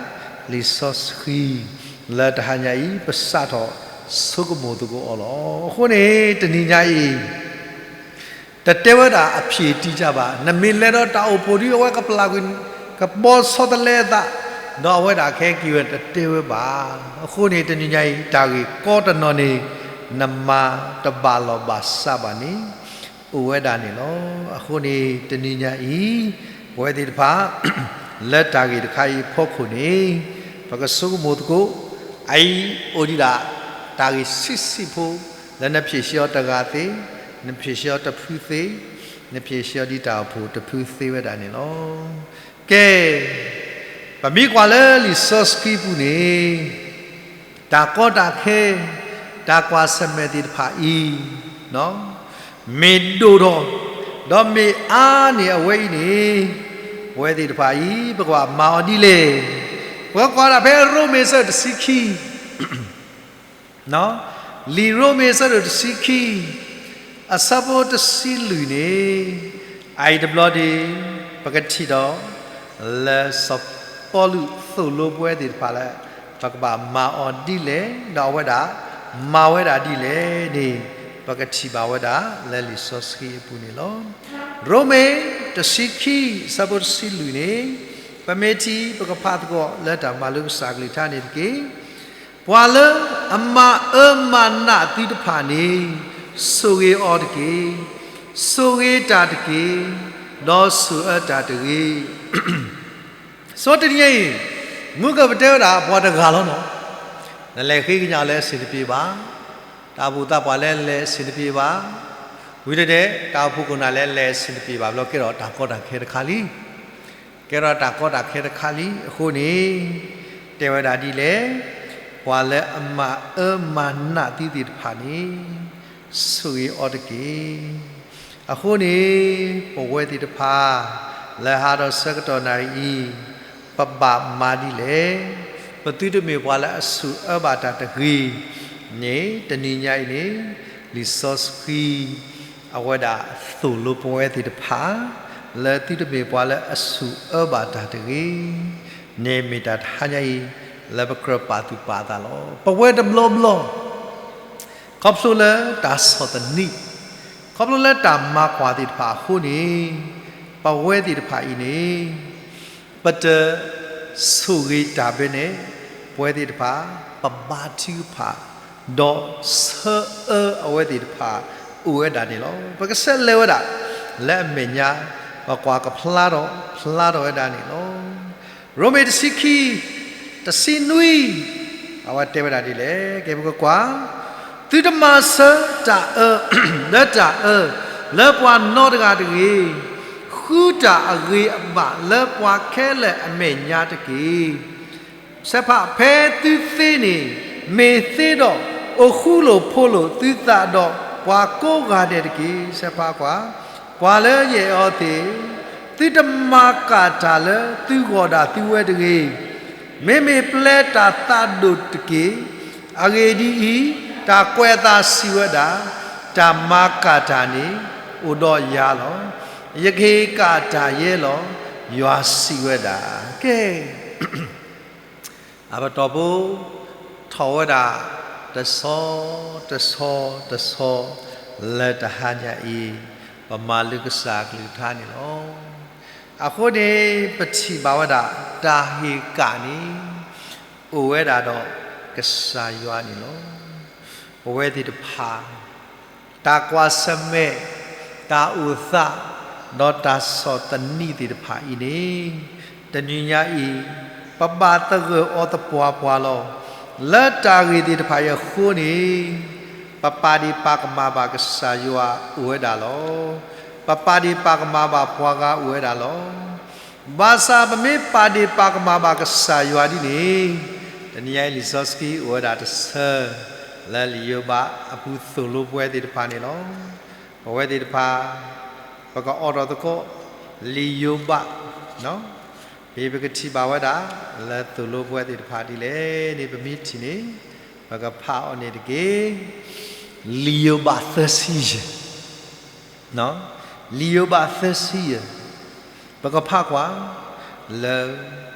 လံာ်စီဆှံ လၢတဟါညါအံၤ ပစးထီၣ်ဆိကမိၣ်သကိးအီၤလီၤ. အဃိန့ၣ် တနံၤညါအံၤ တတဲဝဲဒၣ်အဖံးတံၢ်တၢ်ဘၣ်. နမ့ၢ်လဲၤဒီးတၢ်အိၣ်ဖှိၣ်ဒ်အဝဲကပျၢ်ကွံာ် ကဘီဆီတလဲအသး, ဒီးအဝဲဒၣ်ခဲက့ၤဝဲတတဲဝဲဘၣ်. အဃိန့ၣ် တနံၤညါအံၤ တၢ်ဂ့ၢ်ကီတနီၤန့ၣ် နမၤတဘၣ်လီၢ်ဘၣ်စးဘၣ်န့ၣ် အိၣ်ဝဲဒၣ်န့ၣ်လီၤ. အဃိန့ၣ် တနံၤညါအံၤ ပဝဲသ့ၣ်တဖၣ် လၢတၢ်ဂ့ၢ်တခါအံၤအဖီခိၣ်န့ၣ် ပကဆိကမိၣ်သကိး အအံၤအိၣ်ဒံးဒၣ် တၢ်ဂ့ၢ်ဆံးဆံးဖိ လၢနဖျ့ၣ်ဆှၢအီၤတဂၤသ့, နဖျ့ၣ်ဆှၢအီၤတဖုသ့, နဖျ့ၣ်ဆှၢအီၤဒ်တၢ်အိၣ်ဖှိၣ်တဖုသ့ဝဲဒၣ်န့ၣ်လီၤ. ကဲ, ပမ့ၢ်ကွၢ်လၢလံာ်စီဆှံပူၤန့ၣ် တၢ်ကီတၢ်ခဲ, တၢ်ကွၢ်ဆၢၣ်မဲာ်သ့ၣ်တဖၣ်အံၤ မ့ၢ်ဒိၣ်ထီၣ်, ဒီးမ့ၢ်အါန့ၢ်အဝဲအံၤန့ၣ် ပဝဲသ့ၣ်တဖၣ်အံၤ ပကဘၣ်မၤအီၤဒ်လဲၣ်. ပကကွၢ်ဒၣ်ဖဲရိမ့ၤအဆၢဒိၣ်တဆံခံ လံာ်ရိမ့ၤအဆၢဒိၣ်တဆံခံ အဆၢဖိတဆံလွံၢ်န့ၣ်, အအံၤတဘျီန့ၣ် ပကထံၣ်ဒီး လၢစီၤပီလူးသိၣ်လိပဝဲသ့ၣ်တဖၣ်လၢ ပကဘၣ်မၤအီၤဒ်လဲၣ်, ဒီးအဝဲဒၣ် မၤဝဲဒၣ်ဒ်လဲၣ်န့ၣ် ပကထံၣ်ဘၣ်ဝဲဒၣ်လၢလံာ်စီဆှံအပူၤန့ၣ်လီၤ. ရိမ့ၤတဆံခံ အဆၢဖိတဆံလွံၢ်န့ၣ် ပမ့ၢ်ထံၣ် ပကဖးသကိးလၢတၢ်မၤလိကစၢ်အကလုၢ်ကထါန့ၣ်တက့ၢ်. ပှၤလၢအမၤအၢမၤနးသုတဖၣ်န့ၣ် ဆိၣ်ဂ့ၤအီၤတက့ၢ်. ဆိၣ်ဂ့ၤတၢ်တက့ၢ်, ဒီးဆိၣ်အၢတၢ်တဂ့ၤ. ဆိတနံၤအံၤ မုၢ်ကပတဲဝဲဒၣ်ပှၤတဂၤလီၤနီၤ, နလဲၤဃ့ကညးလၢအဆင်တပြေဘၣ်, တၢ်အိၣ်ဖှိၣ်သးပှၢ်လၢလဲၤအဆင်တပြေဘၣ်, ဝံၤတဒဲး တၢ်အိၣ်ဖှိၣ်ခိၣ်နၢ်လၢလဲၤအဆင်တပြေဘၣ် ဘျီကဲထီၣ်တၢ်ကီတၢ်ခဲတခါလံ. ကဲထီၣ်တၢ်ကီတၢ်ခဲတခါလံ. အဃိန့ၣ် တဲဝဲဒၣ်ဒ်လဲၣ်, ပှၤလၢအမၤအၢမၤနးသုသ့ၣ်တဖၣ်န့ၣ် ဆိၣ်ဂ့ၤအီၤတက့ၢ်. အဃိန့ၣ် ပဝဲသ့ၣ်တဖၣ် လၢဟးထီၣ်ဆၢကတီၢ်နၣ်ရံၣ်အံၤ ပဘၣ်မၤဒ်လဲၣ်. ပသုတမ့ၢ်ပှၤလၢအဆိၣ်အၢဘၣ်တၢ်တဂ့ၤ, န့ၣ် တနံၤညါအံၤန့ၣ် လံာ်စီဆှံ အဝဲဒၣ်သိၣ်လိပဝဲသ့ၣ်တဖၣ် လၢသုတမ့ၢ်ပှၤလၢအဆူၣ်အၢဘၣ်တၢ်တဂ့ၤ န့ၣ်မ့ၢ်တၢ်တဟါညါအံၤ လၢပကြၢးပာ်သူၣ်ပာ်သးလီၤ. ပဝဲတဘျီဘျီ ခီဖျိလၢတၢ်ဆီၣ်သနံး, ခီဖျိလၢတၢ်မၤကွၢ်သ့ၣ်တဖၣ်အဃိန့ၣ် ပဝဲသ့ၣ်တဖၣ်အံၤန့ၣ် ပတဆိၣ်ဂ့ၤတၢ်ဘၣ်န့ၣ် ပဝဲသ့ၣ်တဖၣ် ပဘါထုကဖၣ် ဒီးဆၢအၢအဝဲသ့ၣ်တဖၣ် အိၣ်ဝဲဒၣ်န့ၣ်လီၤ. ပကဆဲးလဲၤဝဲဒၣ် လၢအမဲာ်ညါ ပကွၢ်ကဖျါထီၣ် ဖျါထီၣ်ဝဲဒၣ်န့ၣ်လီၤ. ရိမ့ၤတဆံခံ တဆံနွံ အဝဲတဲဝဲဒၣ်ဒ်လဲၣ်, ကဲပကကွၢ်, သုတမၤဆၢတၢ်အၢ လၢတၢ်အၢ လၢပှၤနီတဂၤတဂ့ၤ, ဃုတၢ်အဂ့ၤအဘၣ်လၢပှၤခဲလၢာ်အမဲာ်ညါတက့ၢ်. စဲးဖး ဖဲသုသ့န့ၣ် မ့ၢ်သ့ဒီး အိၣ်ဃူလိာ်ဖိးလိာ်သုသးဒီးပှၤကိးဂၤဒဲးတက့ၢ်. စဲးဖးခွါ, ပှၤလၢယအဲၣ်အီၤသ့ၣ်, သုတမၤကၣ်တၢ်လၢသုဂီၢ်ဒၣ်သုဝဲတဂ့ၤ. မ့မ့ၢ်ပျဲတၢ်သးဒိၣ်တက့ၢ်. အဂ့ၢ်ဒ်အံၤ, တၢ်ကွဲးအသးစံးဝဲဒၣ်, တၢ်မၤကၣ်တၢ်န့ၣ် အိၣ်ဒီးယၤလီၤ. ယကဟ့ၣ်ကၣ်တၢ်ယဲလီၤ, ယွၤစံးဝဲဒၣ်. ကဲ အပတီၢ်ဖိ ထီၣ်ဝဲဒၣ် တဆီ တဆီ တဆီ လၢတဟါညါအံၤ ပမၤလိကစၢ်အကလုၢ်ကထါန့ၣ်လီၤ. အဃိန့ၣ် ပထံၣ်ဘၣ်ဝဲဒၣ် တၢ်ဟ့ၣ်ကၣ်န့ၣ် အိၣ်ဝဲဒၣ်ဒီးကစၢ်ယွၤန့ၣ်လီၤ. ပဝဲသ့ၣ်တဖၣ် တၢ်ကွၢ်ဆၢၣ်မဲာ်, တၢ်အိၣ်သး, ဒီးတၢ်ဆီၣ်သနံးသ့ၣ်တဖၣ်အံၤန့ၣ်, တနံၤညါအံၤ ပဘၣ်သဂၢၢ်အီၤသပှၢ်ပှၢ်လီၤ. လၢတၢ်ဂ့ၢ်သ့ၣ်တဖၣ်အံၤအဃိန့ၣ်, ပပာ်ဒ့ၣ်ပာ်ကမၣ်ဘၣ်ကစၢ်ယွၤအိၣ်ဝဲဒၣ်လီၤ. ပပာ်ဒ့ၣ်ပာ်ကမၣ်ဘၣ်ပှၤဂၤအိၣ်ဝဲဒၣ်လီၤ. ဘၣ်ဆၣ်ပမ့ၢ်ပာ်ဒ့ၣ်ပာ်ကမၣ်ဘၣ်ကစၢ်ယွၤဒ်န့ၣ်, တနံၤညါအံၤလံာ်စီဆှံအိၣ်ဝဲဒၣ်တဆၢ လၢလံာ်ယိၤဘးအပူၤသိၣ်လိပဝဲသ့ၣ်တဖၣ်န့ၣ်လီၤ. ပဝဲသ့ၣ်တဖၣ် ပကအိးထီၣ်သကိး လံာ်ယိၤဘး, ဖဲပကထံၣ်ဘၣ်ဝဲဒၣ် လၢသိၣ်လိပဝဲသ့ၣ်တဖၣ်ဒ်လဲၣ်န့ၣ် ပမ့ၢ်ထံၣ်န့ၣ် ပကဖးအီၤန့ၣ်တက့ၢ်. လံာ်ယိၤဘးသၢဆံယဲၢ် လံာ်ယိၤဘးသၢဆံယဲၢ် ပကဖးကွၢ် လၢ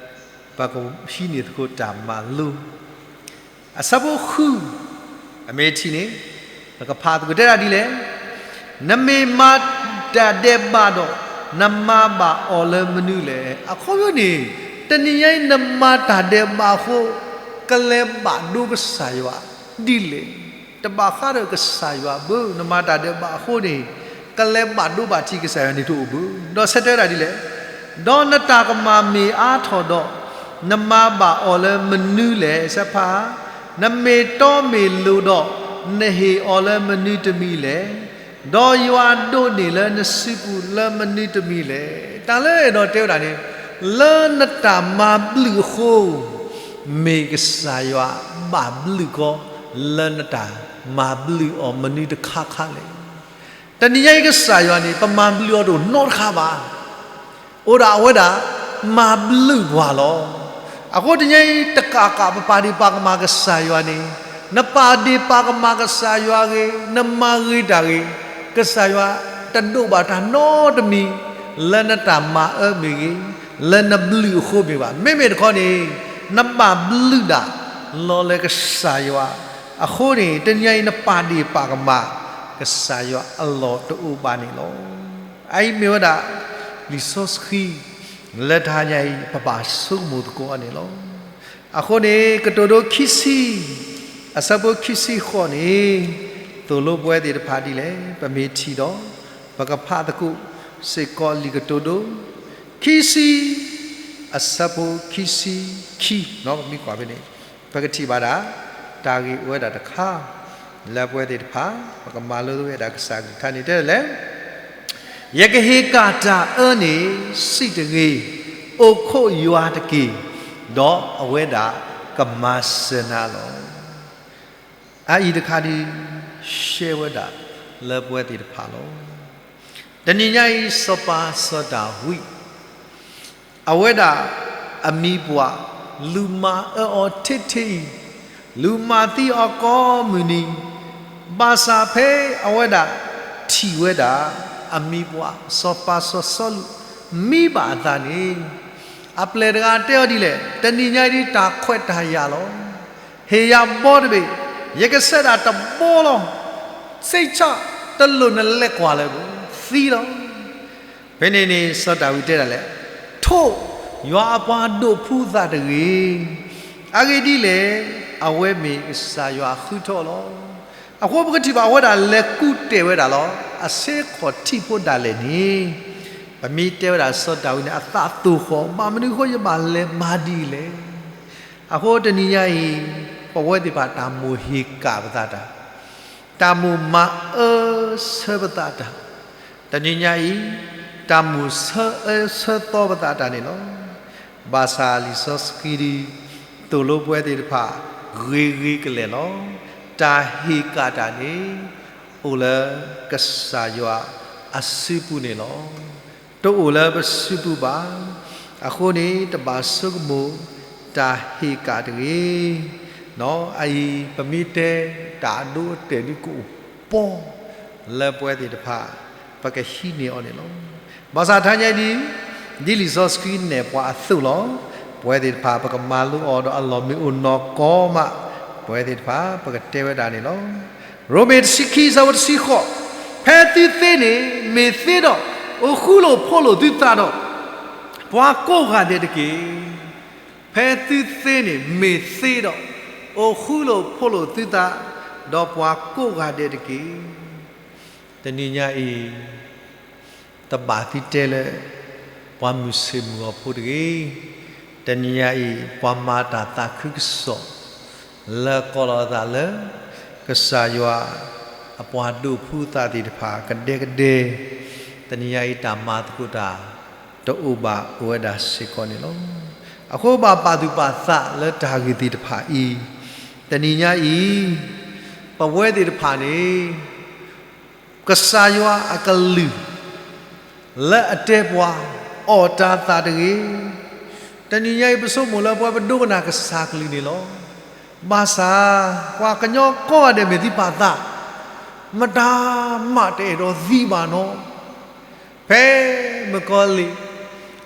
ပကဟံးန့ၢ်သကိးတၢ်မၤလိ အဆၢဖိဃု အမ့ၢ်ထံၣ်န့ၣ် ပကဖးသကိးတဲဒၣ်ဒ်လဲၣ်, နမ့ၢ်မၤတၢ်ဒဲးဘးဒီး နမၤဘၣ်အီၤလၢမနုၤလဲၣ်. အခီပညီန့ၣ် တနံၤညါအံၤနမၤတၢ်ဒဲးဘးအဃိ ကလဲၤဘၣ်ဒိကစၢ်ယွၤဒ်လဲၣ်. တဘၣ်ဃးဒီးကစၢ်ယွၤဘၣ်, နမၤတၢ်ဒဲးဘးအဃိန့ၣ် ကလဲၤဘၣ်ဒိဘၣ်ထံးကစၢ်ယွၤန့ၣ်တအိၣ်ဘၣ်. ဒီးဆၢတဲဝဲဒၣ်ဒ်လဲၣ်, ဒီးနတၢ်ကမၣ်မ့ၢ်အါထီၣ်ဒီး နမၤဘၣ်အီၤလၢမနုၤလဲၣ်. စဲးဖး, နမ့ၢ်တီမ့ၢ်လိၤဒီး နဟ့ၣ်အီၤလၢမနုၤတမံၤလဲၣ်. ဒီးယွၤဒိးန့ၢ်လၢနစုပူၤလၢမနုၤတမံၤလဲၣ်. တၢ်လၢအဲၣ်ဒိးတဲဝဲဒၣ်န့ၣ် လၢနတၢ်မၤဘျုးအဃိ မ့ၢ်ကစၢ်ယွၤဘၣ်ဘျုးကီ လၢနတၢ်မၤဘျုးအီၤမနုၤတခါခါလဲၣ်. တနံၤညါအံၤကစၢ်ယွၤန့ၣ် ပမၤဘျုးအီၤတအိၣ်နီတခါဘၣ်. အိၣ်ဒၣ်အဝဲဒၣ် မၤဘျုးပှၤလီၤ. အဃိတနံၤညါအံၤ တကးကးပပာ်ဒ့ၣ်ပာ်ကမၣ်ကစၢ်ယွၤန့ၣ်, နပာ်ဒ့ၣ်ပာ်ကမၣ်ကစၢ်ယွၤဂ့ၤ, နမၤဂ့ၤတၢ်ဂ့ၤ, ကစၢ်ယွၤတဒိးဘၣ်တၢ်နီတမံၤ လၢနတၢ်မၤအၢမ့ၢ်ဂ့ၤ, လၢနဘျုးအဃိမ့ၢ်ဘၣ်. မ့မ့ၢ်တခီန့ၣ် နဘၣ်ဘျုးဒၣ်လီၤလၢကစၢ်ယွၤ အဃိန့ၣ် တနံၤညါအံၤနပာ်ဒ့ၣ်ပာ်ကမၣ် ကစၢ်ယွၤအလီၢ်တအိၣ်ဘၣ်န့ၣ်လီၤ. အအံၤမ့ၢ်ဝဲဒၣ် လံာ်စီဆှံ လၢတဟါညါအံၤ ပဘၣ်ဆိကမိၣ်သကိးအီၤန့ၣ်လီၤ. အဃိန့ၣ် ကတိၤဒိခံဆံ အဆၢဖိခံဆံဃိးန့ၣ် သိၣ်လိပဝဲသ့ၣ်တဖၣ်ဒ်လဲၣ် ပမ့ၢ်ထံၣ်ဒီး ပကဖးသကိးစ့ၢ်ကီးလံာ်ကတိၤဒိ ခံဆံ အဆၢဖိခံဆံခံ ပမ့ၢ်ကွၢ်ဖဲန့ၣ် ပကထံၣ်ဘၣ်ဒၣ် တၢ်ဂ့ၢ်အိၣ်ဝဲဒၣ်တခါ လၢပဝဲသ့ၣ်တဖၣ် ပကမၤလိဝဲဒၣ်ကစၢ်အကလုၢ်ကထါန့ၣ် တဲဒ်လဲၣ်, ယကဟ့ၣ်ကၣ်တၢ်အၢန့ၣ် စံးတဂ့ၤ, အိၣ်ခိးယွၤတက့ၢ်, ဒီးအဝဲဒၣ်ကမၤစၢၤနၤလီၤ. အအံၤတခါဒုး ရှဲဝဲဒၣ်လၢပဝဲသ့ၣ်တဖၣ်လီၤ. တနံၤညါအံၤ စီၤပၤစီၤဒၤဝံး အဝဲဒၣ်အမံၤပှၢ် လူၤမၤအၢအီၤထဲထဲအံၤ, လူၤမၤသံအီၤကိးမုၢ်နံၤ, ဘၣ်ဆၣ်ဖဲအဝဲဒၣ်ထံၣ်ဝဲဒၣ် အမံၤပှၢ် စီၤပၤစီၤစီလူး မံဘၣ်အသးန့ၣ်, အပျဲၢ်တဂၤတဲအီၤဒ်လဲၣ်, တနံၤညါအံၤ တၢ်ခွဲးတၢ်ယာ်လီၤ. ဟ့ၣ်ယၤဘီတဘ့ၣ်, ယကဆဲးဒၣ်တဘီလီၤ. စိတ်ချတလိၣ်နလဲၤကွၢ်လၢၤဘၣ်, သံလီၤ. ဖဲန့ၣ်န့ၣ် စီၤဒၤဝံးတဲဒၣ်လဲၣ်, ထိၣ်ယွၤအပှၤဒိးဖုသးတဂ့ၤ. အဂ့ၢ်ဒ်လဲၣ်, အဝဲမ့ၢ်ကစၢ်ယွၤအဃုထၢအီၤလီၤ. အဃိပကထံၣ်ဘၣ်အဝဲဒၣ်လဲၤကူၣ်တဲာ်ဝဲဒၣ်လီၤ. အဆ့ခီၣ်ထံးဖိဒၣ်လဲာ်န့ၣ်, ပမ့ၢ်တဲဝဲဒၣ်စီၤဒၤဝံးန့ၣ် အသးသိၣ်ဃီၣ်, ဘၣ်မနုၤအဃိယဘၣ်လဲၤမၤဒ်လဲၣ်. အဃိတနံၤညါအံၤ, ပဝဲသ့ၣ်တဖၣ်တၢ်မိၣ်ဟ့ၣ်ကၣ်ပသးတၢ်, တၢ်မိၣ်မၤအၢဆၢပသးတၢ်, တနံၤညါအံၤ, တၢ်မိၣ်ဆၢအၢဆၢသီပသးတၢ်န့ၣ်လီၤ. ဘၣ်ဆၣ်လံာ်စီဆှံဒ်သိးလိပဝဲသ့ၣ်တဖၣ် ဂ့ၤဂ့ၤကလဲာ်လီၤ. တၢ်ဟ့ၣ်ကၣ်တၢ်န့ၣ် အိၣ်လၢကစၢ်ယွၤအစုပူၤန့ၣ်လီၤ. တအိၣ်လၢပစုပူၤဘၣ်. အဃိန့ၣ် တဘၣ်ဆိကမိၣ်တၢ်ဟ့ၣ်ကၣ်တဂ့ၤ. အအံၤ ပမ့ၢ်တဲတၢ်အဒိအတဲာ်ဒ်ကအိၣ်ပီ လၢပဝဲသ့ၣ်တဖၣ် ပကဟံးန့ၢ်အီၤန့ၣ်လီၤ. ဘၣ်ဆၣ်တနံၤညါအံၤ, ဒ်လံာ်စီဆှံနဲၣ်ပှၤအသိးလီၤ. ပဝဲသ့ၣ်တဖၣ် ပကမၤလိအီၤဒီးအလီၢ်မ့ၢ်အိၣ်နီၢ်ကီၢ်မး, ပဝဲသ့ၣ်တဖၣ် ပကတဲဝဲဒၣ်န့ၣ်လီၤ. ရိမ့ၤတဆံခံ ဆၢဖိတဆံဃိး, ဖဲသုသ့န့ၣ်မ့ၢ်သ့ဒီး အိၣ်ဃူလိာ်ဖိးလိာ်သုသးဒီး ပှၤကိးဂၤဒဲးတက့ၢ်. ဖဲသုသ့န့ၣ်မ့ၢ်သ့ဒီး အိၣ်ဃူလိာ်ဖိးလိာ်သုသး ဒီးပှၤကိးဂၤဒဲးတက့ၢ်. တနံၤညါအံၤ တဘၣ်သုတဲလၢ ပှၤမုၢ်ဆ့ၣ်မုၢ်ဂီၤဖိတဂ့ၤ. တနံၤညါအံၤ ပှၤမၤတၢ်သးခုကစီၣ် လၢကိးလီၤအသးလၢ ကစၢ်ယွၤအပှၤဒိးဖုသးသ့ၣ်တဖၣ်ကဒဲကဒဲ, တနံၤညါအံၤ တၢ်မၤသကိးတၢ် တအိၣ်ဘၣ်အိၣ်ဝဲဒၣ်စ့ၢ်ကီးန့ၣ်လီၤ. အဃိဘၣ်ပာ်သူၣ်ပာ်သးလၢတၢ်ဂ့ၢ်သ့ၣ်တဖၣ်အံၤ, တနံၤညါအံၤ ပဝဲသ့ၣ်တဖၣ်န့ၣ် ကစၢ်ယွၤအကလုၢ် လၢအတဲပှၤ အီၣ်တၢ်သးတဂ့ၤ. တနံၤညါအံၤ ပဆိကမိၣ်လၢပဝဲပဒိကနၣ်ကစၢ်ကလုၢ်န့ၣ်လီၤ. ဘၣ်ဆၣ် ပှၤကညီကိးဂၤဒဲးမ့ၢ်သံပာ်သး, မတၤမးတအဲၣ်ဒိးသံဘၣ်နီၤ. ဖဲမုၣ်ကီၤလံၢ်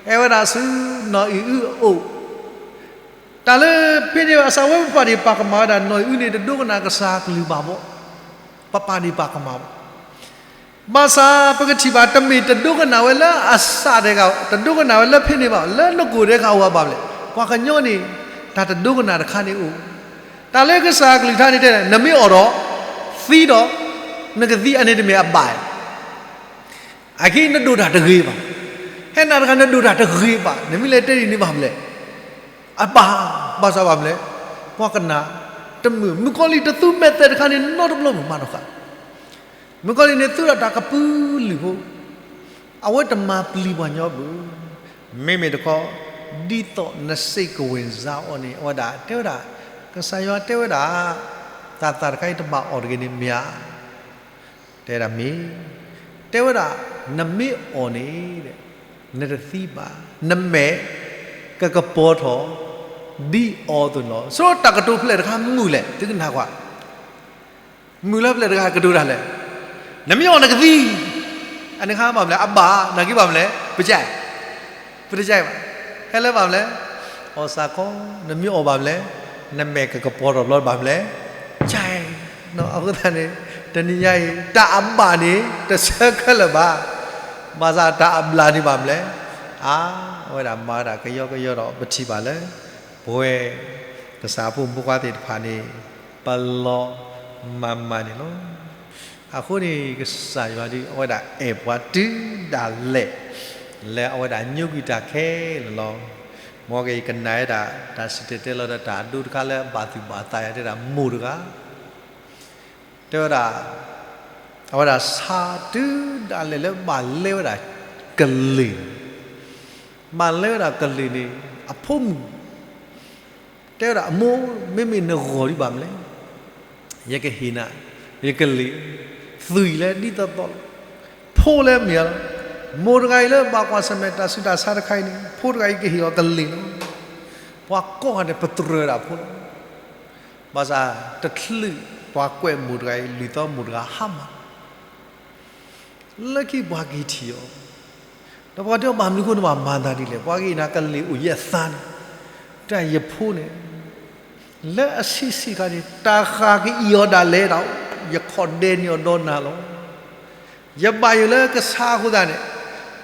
ဟဲဝဲဒၣ်ဆူနီၢ်အံၣ်အုအအိၣ်, တၢ်လၢဖဲန့ၣ်အစးဝဲပပာ်ဒံးပာ်ကမၣ်ဝဲဒၣ် နီၢ်အံၣ်အုန့ၣ် တဒိကနၣ်ကစၢ်ကလုၢ်ဘၣ်ဘၣ်, ပပာ်ဒံးပာ်ကမၣ်ဘၣ်. ဘၣ်ဆၣ်ပကထံၣ်ဘၣ် တမ့ၢ်တဒိကနၣ်ဝဲလၢအစးဒဲးဂၤ, တဒိကနၣ်ဝဲလၢဖဲန့ၣ်ဘၣ်, လၢနကိာ်ဒဲးဂၤအိၣ်ဘၣ်လဲၣ်. ပှၤကညီန့ၣ် တၢ်တဒိကနၣ်တခါန့ၣ်အိၣ်, တၢ်လၢကစၢ်ကလုၢ်ကထါန့ၣ်တဲ နမ့ၢ်အီၣ်ဒီး သံဒီး နကသံ အန့ၣ်တမ့ၢ်အဘၣ် အခဲအံၤနဒိၣ်တၢ်တဂ့ၤဘၣ်. ဟဲနၤတဂၤ နဒိၣ်တၢ်တဂ့ၤဘၣ်, နမ့ၢ်လဲၤတဲဒ်န့ၣ်ဘၣ်မလဲၣ်. အဘၣ်, ဘၣ်ဆၣ်ဘၣ်မလဲၣ်, ပှၤကနၣ်တမုာ်. မုၣ်ကီၤလံၢ်တသူမဲာ်သဲးတခါန့ၣ် နီတဘျီမုၢ်မးနီၢ်ဃာ်. မုၣ်ကီၤလံၢ်န့ၣ်သူဒၣ်တၢ်ကပုာ်လုာ်ဖိ, အဝဲတမၤပျံၤပှၤကညီဘၣ်. မ့မ့ၢ်တခီ, ဒ်သိးနစ့ၢ်ကဝ့ၢ်စါအီၤန့ၣ် အဝဲဒၣ်တဲဝဲဒၣ်, ကစၢ်ယွၤတဲဝဲဒၣ်, တၢ်သးတခါအံၤတဘၣ်အီၣ်တဂ့ၤန့ၣ်မ့ၢ်ဧါ. တဲဒၣ်မ့ၢ်, တဲဝဲဒၣ်, နမ့ၢ်အီၣ်န့ၣ်, နတသံဘၣ်, နမဲာ်ကကပီၤထီၣ် ဒ်အီၤအသိးန့ၣ်လီၤ. ဆိတၢ်ကတိၤဖျၢၣ်တခါမုာ်လဲၣ်, သုကနၣ်ကွၢ်, မုာ်လၢဖျၢၣ်တခါကတိၤတၢ်လဲၣ်. နမ့ၢ်အီၣ်နကသံ, အန့ၣ်ခါဘၣ်မလဲၣ်, အဘၣ်, နာ်က့ဘၣ်မလဲၣ်, ပကဲ ပတကဲဘၣ်, ဟဲလၢဘၣ်မလဲၣ်, အီၣ်စးခီ, နမ့ၢ်အီၣ်ဘၣ်မလဲၣ်, နမဲာ်ကကပီၤထီၣ်ဘျီဘၣ်မလဲၣ်, ကဲ, အဃိသတးန့ၣ်, တနံၤညါအံၤ တၢ်အဘၣ်န့ၣ် တဆၢခဲလၢာ်ဘၣ်, ဘၣ်ဆၣ်တၢ်အဘျၣ်န့ၣ်ဘၣ်မလဲၣ်, အါ, အဝဲဒၣ်မၤဝဲဒၣ်ကယီကယီဒီး ပထံၣ်ဘၣ်လၢ ပဝဲ ကစၢ်ဖိမုၣ်ဖိခွါသ့ၣ်တဖၣ်န့ၣ် ပလီၤမၢ်မၢ်န့ၣ်လီၤ. အဃိန့ၣ် ကစၢ်ယွၤဒ်အဝဲဒၣ်အဲၣ်ပှၤတုၤဒၣ်လဲာ် လၢအဝဲဒၣ်ညိကွံာ်တၢ်ခဲလၢာ်လီၤ. မ်ကယကနၣ်ဝဲဒၣ် တၢ်စံၣ်တဲၤတဲလီၤဒီးတၢ်အဒိတခါလၢဘၣ်သူၣ်ဘၣ်သးယၤတဲဒၣ်မိၢ်တဂၤ တဲဝဲဒၣ်, အဝဲဒၣ်ဆါတုၤဒၣ်လဲာ်လၢဘၣ်လဲဝဲဒၣ်ကလံၤ, ဘၣ်လဲဝဲဒၣ်ကလံၤန့ၣ် အဖိမုၣ် တဲဝဲဒၣ်အမိၢ် မ့မ့ၢ်နဂီၢ်ဒံးဘၣ်မလဲၣ်, ယကဟ့ၣ်နၤ ယကလံၤ သွံၣ်လၢဒ်သိးသိးလီၤ. ဖိလၢမ့ၢ်ဧါလီၤ. မိၢ်တဂၤအံၤလၢဘၣ်ကွၢ်ဆၢၣ်မဲာ်တၢ်ဆူးတၢ်ဆါတခါအံၤန့ၣ် ဖိတဂၤအံၤကဟ့ၣ်အီၤကလံၤလီၤ. ပှၤကိးဂၤဒဲးပတြၢၤဒၣ်ဖိလီၤ. ဘၣ်ဆၣ်တချုးပှၤကွဲးမိၢ်တဂၤအံၤ လုၢ်သီမိၢ်တဂၤဟါမၢ် လၢခံပှၤက့ၤထံၣ်အီၤ, ဒီးပှၤတဲအီၤဘၣ်မနုၤအဃိန့ၣ်ဘၣ်မၤသးဒ်လဲၣ်, ပှၤက့ၤနၤကလ့ၢ်အိၣ်ယဲၢ်သါန့ၣ်, တၢ်ယဖိန့ၣ် လၢအဆံးဆံးခါန့ၣ် တၢ်ဃၣ်ကအံၣ်အီၤဒၣ်လဲာ်ဒီး ယခီၣ်ဒဲန့ၢ်အီၤဒီးနၤလီၤ. ယဘၣ်ယိၣ်လၢကဆါအဃိသတးန့ၣ်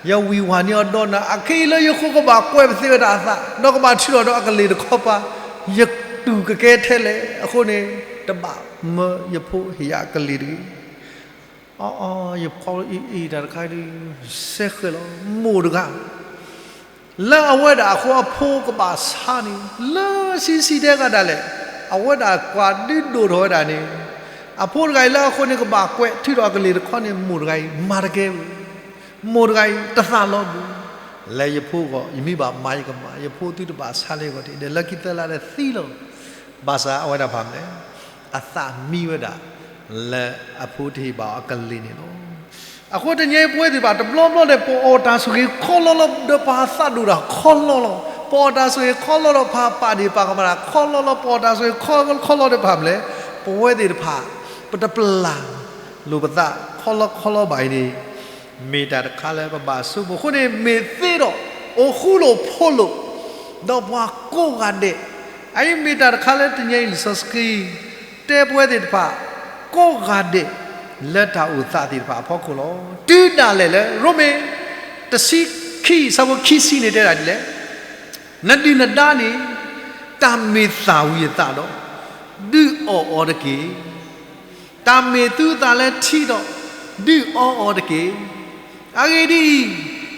ယဝံၢ်ဝၤန့ၢ်အီၤဒီးနၤ, အခဲအံၤလၢယဃိကဘၣ်ကွဲးပသ့ဝဲဒၣ်အသး ဒီးကဘၣ်ထုးထီၣ်ဒီးအကလ့ၢ်တခီပၤ, ယတူၢ်ကကဲထဲလဲၣ်. အဃိန့ၣ် တဘၣ်မၢယဖိဟ့ၣ်ယၤအကလ့ၢ်တဂ့ၤ. အီ အီ ယဖိအံၤ တၢ်တခါဒုး စဲဃဲၤလီၤ မိၢ်တဂၤ လၢအဝဲဒၣ်အဃိအဖိကဘၣ်ဆါန့ၣ် လၢဆံးဆံးဒဲးဂၤဒၣ်လဲာ်, အဝဲဒၣ်ကွၢ်ဒုးဒိၣ်ထီၣ်ဝဲဒၣ်န့ၣ်, အဖိတဂၤအံၤလၢအဃိန့ၣ် ကဘၣ်ကွဲးထုးထီၣ်အကလ့ၢ်တခီန့ၣ် မိၢ်တဂၤအံၤမၤတကဲဘၣ်, မိၢ်တဂၤအံၤတသးလီၤဘၣ်, လၢယဖိအဂီၢ် ယမ့ၢ်ဘၣ်မၤယကမၤ, ယဖိသုတဘၣ်ဆါလၢယဂီၢ်တဂ့ၤ, ဒီးလၢခံသၢလါဒီးသံလီၤ. ဘၣ်ဆၣ်အဝဲဒၣ်ဖးမလဲၣ်, အသးမံဝဲဒၣ် လၢအဖိတဟ့ၣ်ဘၣ်အီၤအကလ့ၢ်န့ၣ်လီၤ. အဃိတနံၤအံၤပဝဲသ့ၣ်တဖၣ် တဘျီဘျီန့ၣ် ပအီၣ်တၢ်ဆိၣ်ဂ့ၤခီလီလီ ဒီးပှၤသးဒိၣ်တၢ်ခီလီလီၤ, ပအီၣ်တၢ်ဆိၣ်ဂ့ၤခီလီဒီးပှၤပာ်ဒ့ၣ်ပာ်ကမၣ်တၢ်ခီလီလီ, ပအီၣ်တၢ်ဆိၣ်ဂ့ၤခီလီလီဒီးဖးမလဲၣ်, ပဝဲသ့ၣ်တဖၣ် ပတပျၢ်လိာ်ပသးခီလီခီလီဘၣ်အံၤန့ၣ် မ့ၢ်တၢ်တခါလၢပဘၣ်ဆိကမိၣ်အဃိန့ၣ် မ့ၢ်သ့ဒီး အိၣ်ဃူလိာ်ဖိးလိာ် ဒီးပှၤကိးဂၤဒဲး, အအံၤမ့ၢ်တၢ်တခါလၢတနံၤအံၤ လံာ်စီဆှံ တဲပဝဲသ့ၣ်တဖၣ် ကိးဂၤဒဲး လၢတၢ်အိၣ်သးသ့ၣ်တဖၣ်အဖီခိၣ်လီၤ. တုၤဒၣ်လဲာ်လၢ ရိမ့ၤ တဆံခံ ဆၢဖိခံဆံန့ၣ် တဲဒၣ်ဒ်လဲၣ်, နဒုၣ်နဒါန့ၣ် တၢ်မ့ၢ်သၣ်ဝံၤအသးဒီး ဒုးအီၣ်အီၤတက့ၢ်. တၢ်မ့ၢ်သူအသးလၢထံဒီး ဒုးအီအီၤတက့ၢ်. အဂ့ၢ်ဒ်အံ